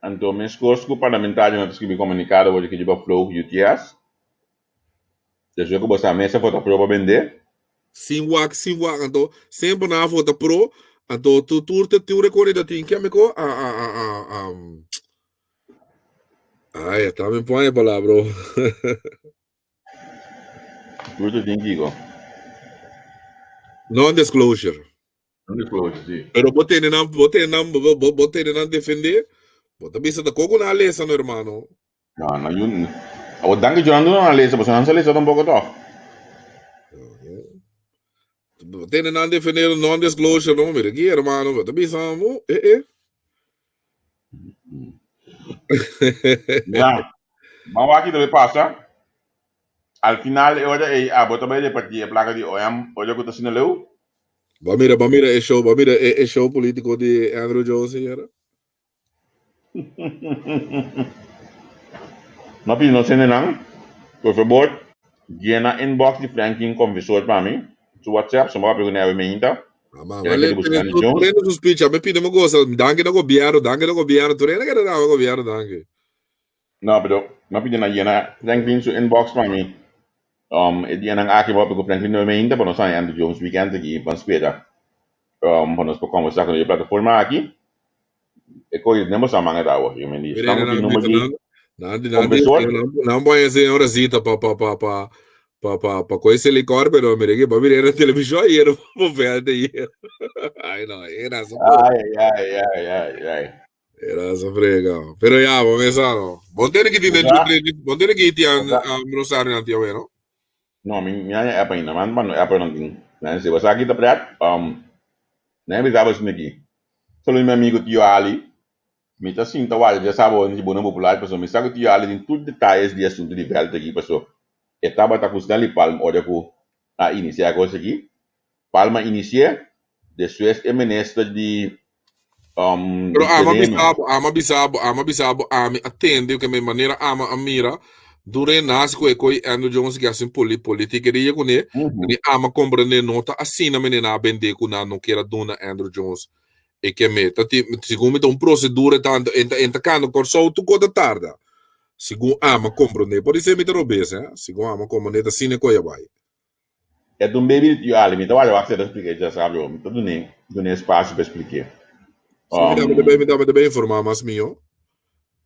Anto meskos ku parlamentarionan ta skribi komunikado bo di ba flow UTS, despues ku bo sa mes a vota pro pa bende. Sin wak, sin wak, anto semper nan a vota pro, anto tur tur te tur e kos ta tin ke amigo a a a a a ay ata mi pon e palabra oh. Tur te tin kiko? Non disclosure. Non-disclosure, sí. Pero bo tene nan, bo tene nan, bo, bo, bo tene nan defendé. Bo ta bisa ta koko nan a lesa no, hermano. No, no, yun. Abo danki John no a lesa, pasobra nan sa lesa tampoco toch. Bo tene nan defendé non-disclosure no, mira aquí, hermano, bo ta bisa mo, eh, eh. Ja, maar wat aki pasa? Al final e ora ei abo ta bai repartí e plaka di OM ora ku ta asina leu? Bo a mira, bo a mira e show, bo a mira e e show politico di Andrew Jones ayera? No pidi nos hendenan, por fabor yena inbox di Franklin Confesor pa mi, su WhatsApp, so mi a papia ku ne awe meinta. Ama, ma le, le, tu, tu rena su speech, a me pide mo goza, danki na gobierno, danki na gobierno, tu rena kere dama gobierno, danki. No, pero mi a pidi nan yena Franklin su inbox pa mi. Um, e dianan aki mi a papia ku Franklin nuevamente pa nos haña Andrew Jones weekend aki ban spera um, pa nos por conversa ku e plataforma aki. E koe den boso man e ta awo. Yo men di, Mira, esnan ku tin nan number bisa di nan, nan di, nan di, confesor. nan, nan pon ese horacita pa pa pa pa pa pa pa koe ese licor, pero mira que pa mira na televisión ayer, po verte ayer. Ay no, era so Ay, ay, ay, ay, ay. Era sa frega. Pero ya, bo mesa no. Bon tiene que tiene Osa, bon tiene que tiene osa. Rosario na tia no. No, mi mi aña app ainda, man man app no tin. Nan se basa kita pret, nan bisa bas niki. Solo mi amigo Tio Ali, mi ta sinta wak dja sabo ni bona popular paso mi sa ku Tio Ali tin tur detalles di asunto di veld aki paso e tabata ku Stanley Palm ora ku a inicia e cos aki. Palm a inicie, despues e minister di um, Pero di ama tereno. bisabo, ama bisabo, ama bisabo, ami atende que me manera ama a mira dure nas ku e koi Andrew Jones que hacen poli politikeria kuné, ni ama comprende no ta asina mene na bende ku na no kier a duna Andrew Jones e ke me ta ti segun mi ta un procedura tanto enta enta kando Kòrsou tu kota tarda segun ama comprende por dice mi ta robes eh segun ama comprende ta asina e koi a bai. E ta un baby di tio Ali, mi ta wak wak si e ta splika e djasabio, mi ta dun'é dun'é espasio pa e spliké. Sí, mi ta mi ta bay mi ta mi ta bay informá mas mihó.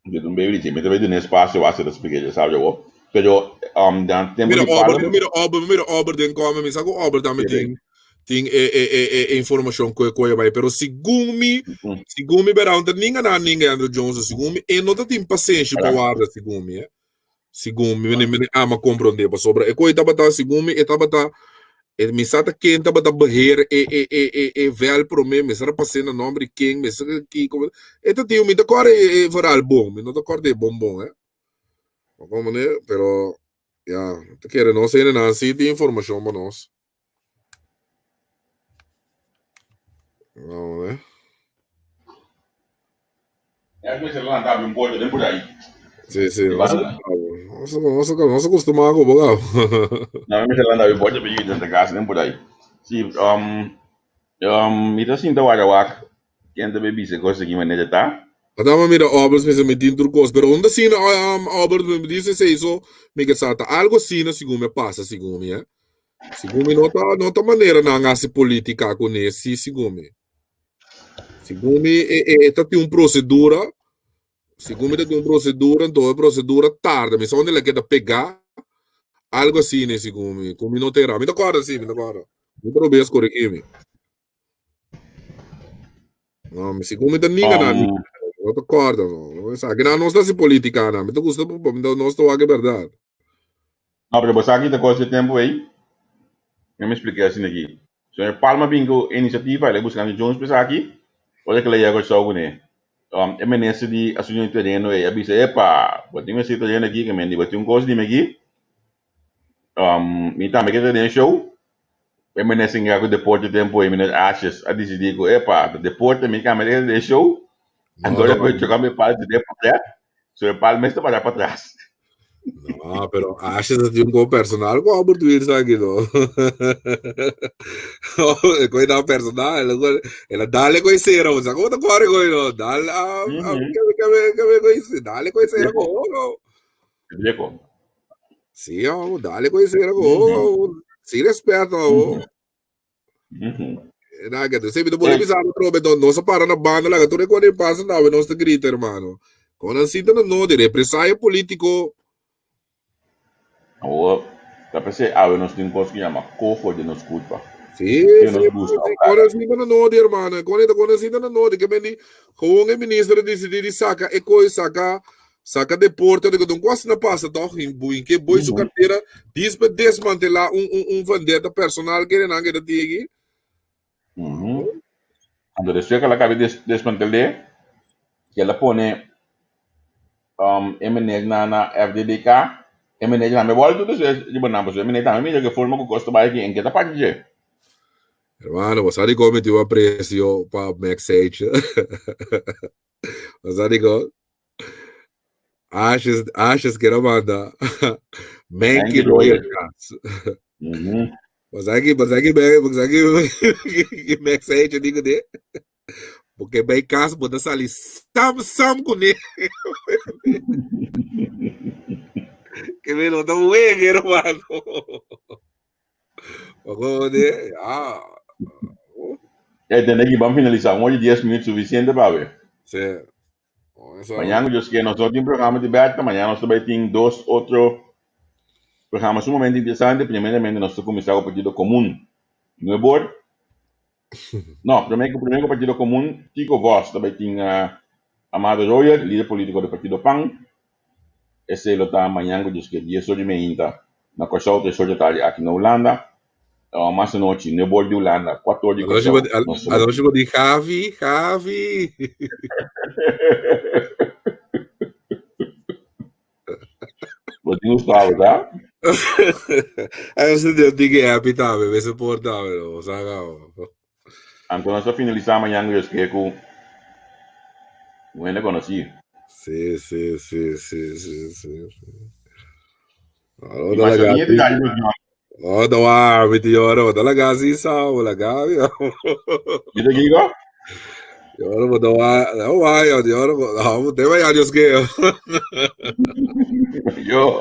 Mi ta un baby di tio, mi ta bay dun'é espasio wak si e ta splika e djasabio awor. Pero den tempu Mira di Albert, Palm. mira Albert, mira Albert den kòmen, mi sa ku Albert tambe tin tin e e e e e informashon ku e koe bai, pero segun mi, segun mi bèrdat no ta ninga nan ninga Andrew Johnson, segun mi e no ta tin pasenshi pa warda segun mi. Segun mi, mi ama comprende pasobra e koe tabata segun mi e tabata e mi sa ta ken tabata beheer e e e e e vel prome mi sa ta pase na nomber di ken mi sa kiko e ta tin mi ta kòrda e e verhaal bon mi no ta kòrda e bon bon eh bo komprende pero ya ta kere nos hendenan si tin informashon pa nos. No, eh. Ya me se levanta un poco de por ahí. Sí, sí. No se, no se, no se, no se acostumbra con abogado. No, me se levanta un poco de casa de por ahí. Sí, um, um, mi ta sinta wak wak. Ken ta bay bisa cos aki manera ta? Adama mira Albert mi sa mi tin tur cos, pero unda asina um, Albert mi dice se hizo mi que sa ta algo asina segun me pasa segun mi eh. Segun mi no ta no ta manera nan hasi politica kuné si segun mi. Segun mi e e e ta tin un procedura, segun mi ta tin un procedura, enton e procedura tarda, mi sa unda el a keda pegá, algo asina segun mi, ku mi no ta erá. Mi ta kòrda si, mi ta kòrda. Mi ta robes koregí mi. No, mi segun mi ta ninga na mi. No ta kòrda no. Esaki nan nos ta hasi politica nan. Mi ta gusta nos ta wak e bèrdat. No, pero bo sa ki ta kos e tempu ei? Mi a splika asina aki. Señor Palma bin ku e inisiativa, el a buska Andy Jones pa esaki, ora ku el a yega Kòrsou kuné. E minister di Asuntu di Tereno ei a bisa, Epa, bo tin mester tereno aki, ke men di bo tin un kos di mi aki. Mi tambe ke ta den show. E meneer singa ku deporte tempu ei meneer Asjes a disidí ku epa ta deporte mi kambia ta den show. No, Anto no. despues choka mi pal den portret. So e pal mes ta para patras. No, pero Ashes ta tin un ko personal ku Albert Wils aki no. E koi ta personal, el a dale koi sera, o sa como ta kore koi no. Dale a a kebe kebe kebe koi dale koi sera ko no. Bleko. Sí, oh, dale koi sera ko. Sin respeto. Na que te mi te bisa otro be don nos para na banda laga tur e pasa na nos te grita hermano. Con nan sinta na no de represalia politico. Awor, ta p'esei awe nos tin kos ku yama kofo den nos kurpa. Sí, Ke sí, nos buska sí, elkar. con nan sinta na no de hermano. Con con nan sinta na no de ke men di gewoon e minister a decidi di saka e koi saka saka deporte de don kos na pasa toch in buin ke boy su cartera dis pa desmantela un un un vendetta personal ke nan ke ta tigi. Anto despues ke el a kabi des desmantel'é, ke el a pone e meneer na na FDDK, e meneer tambe bolto despues riba nan pasobra e meneer tambe mira ke forma ku kos ta bai aki en ke ta parti dje. Hermano, bo sa di kon mi tin un aprecio pa Max Sage. Bo sa di kon? Ashes, Ashes quiero manda. Menki Menki Royal Royal. Cas. Bo sa ki, bo sa ki, ki Max Sage digo de. Porque bij cas bo ta sali sam sam kuné. Que me no ta wege, hermano. Ojo de, ja. E tende ki ban finalisá. Un ora i dies minuut sufisiente pa awe. Sí. Eso. Mañana Dios quiere nos tin programa di Berta. Mañana nos ta bai tin dos otro programa sumamente interesante. Primeramente nos ta kuminsá ku Partido Komun Nuebor. No, promé ku promé ku Partido Komun, Tico Vos ta bai tin Amado Royer, lider polítiko di Partido pan. Esei lo ta mañan ku Dios ke dies or di meinta na Kòrsou, tres or di tardi aki na Hulanda. Mas anochi, nuebe or di Hulanda, kuater or di Anochi Kòrsou. bo Nos ta bai. anochi bo di Javi, Javi. Bo tin Gustavo, ta? Ay, nos ta di happy tambe, mester por tambe, no, sa gao. Anto nos ta finalisá mañan ku Dios ke ku un hende konosí. Sí, sí, sí, sí, sí, sí. I masha bien di dai nos ñor. Oh, da wa, mi ti yoro, da laga si sa, laga mi. Di ta kiko? Yoro, da wa, da wa, yo, yoro, te vaya Dios ke. Yo.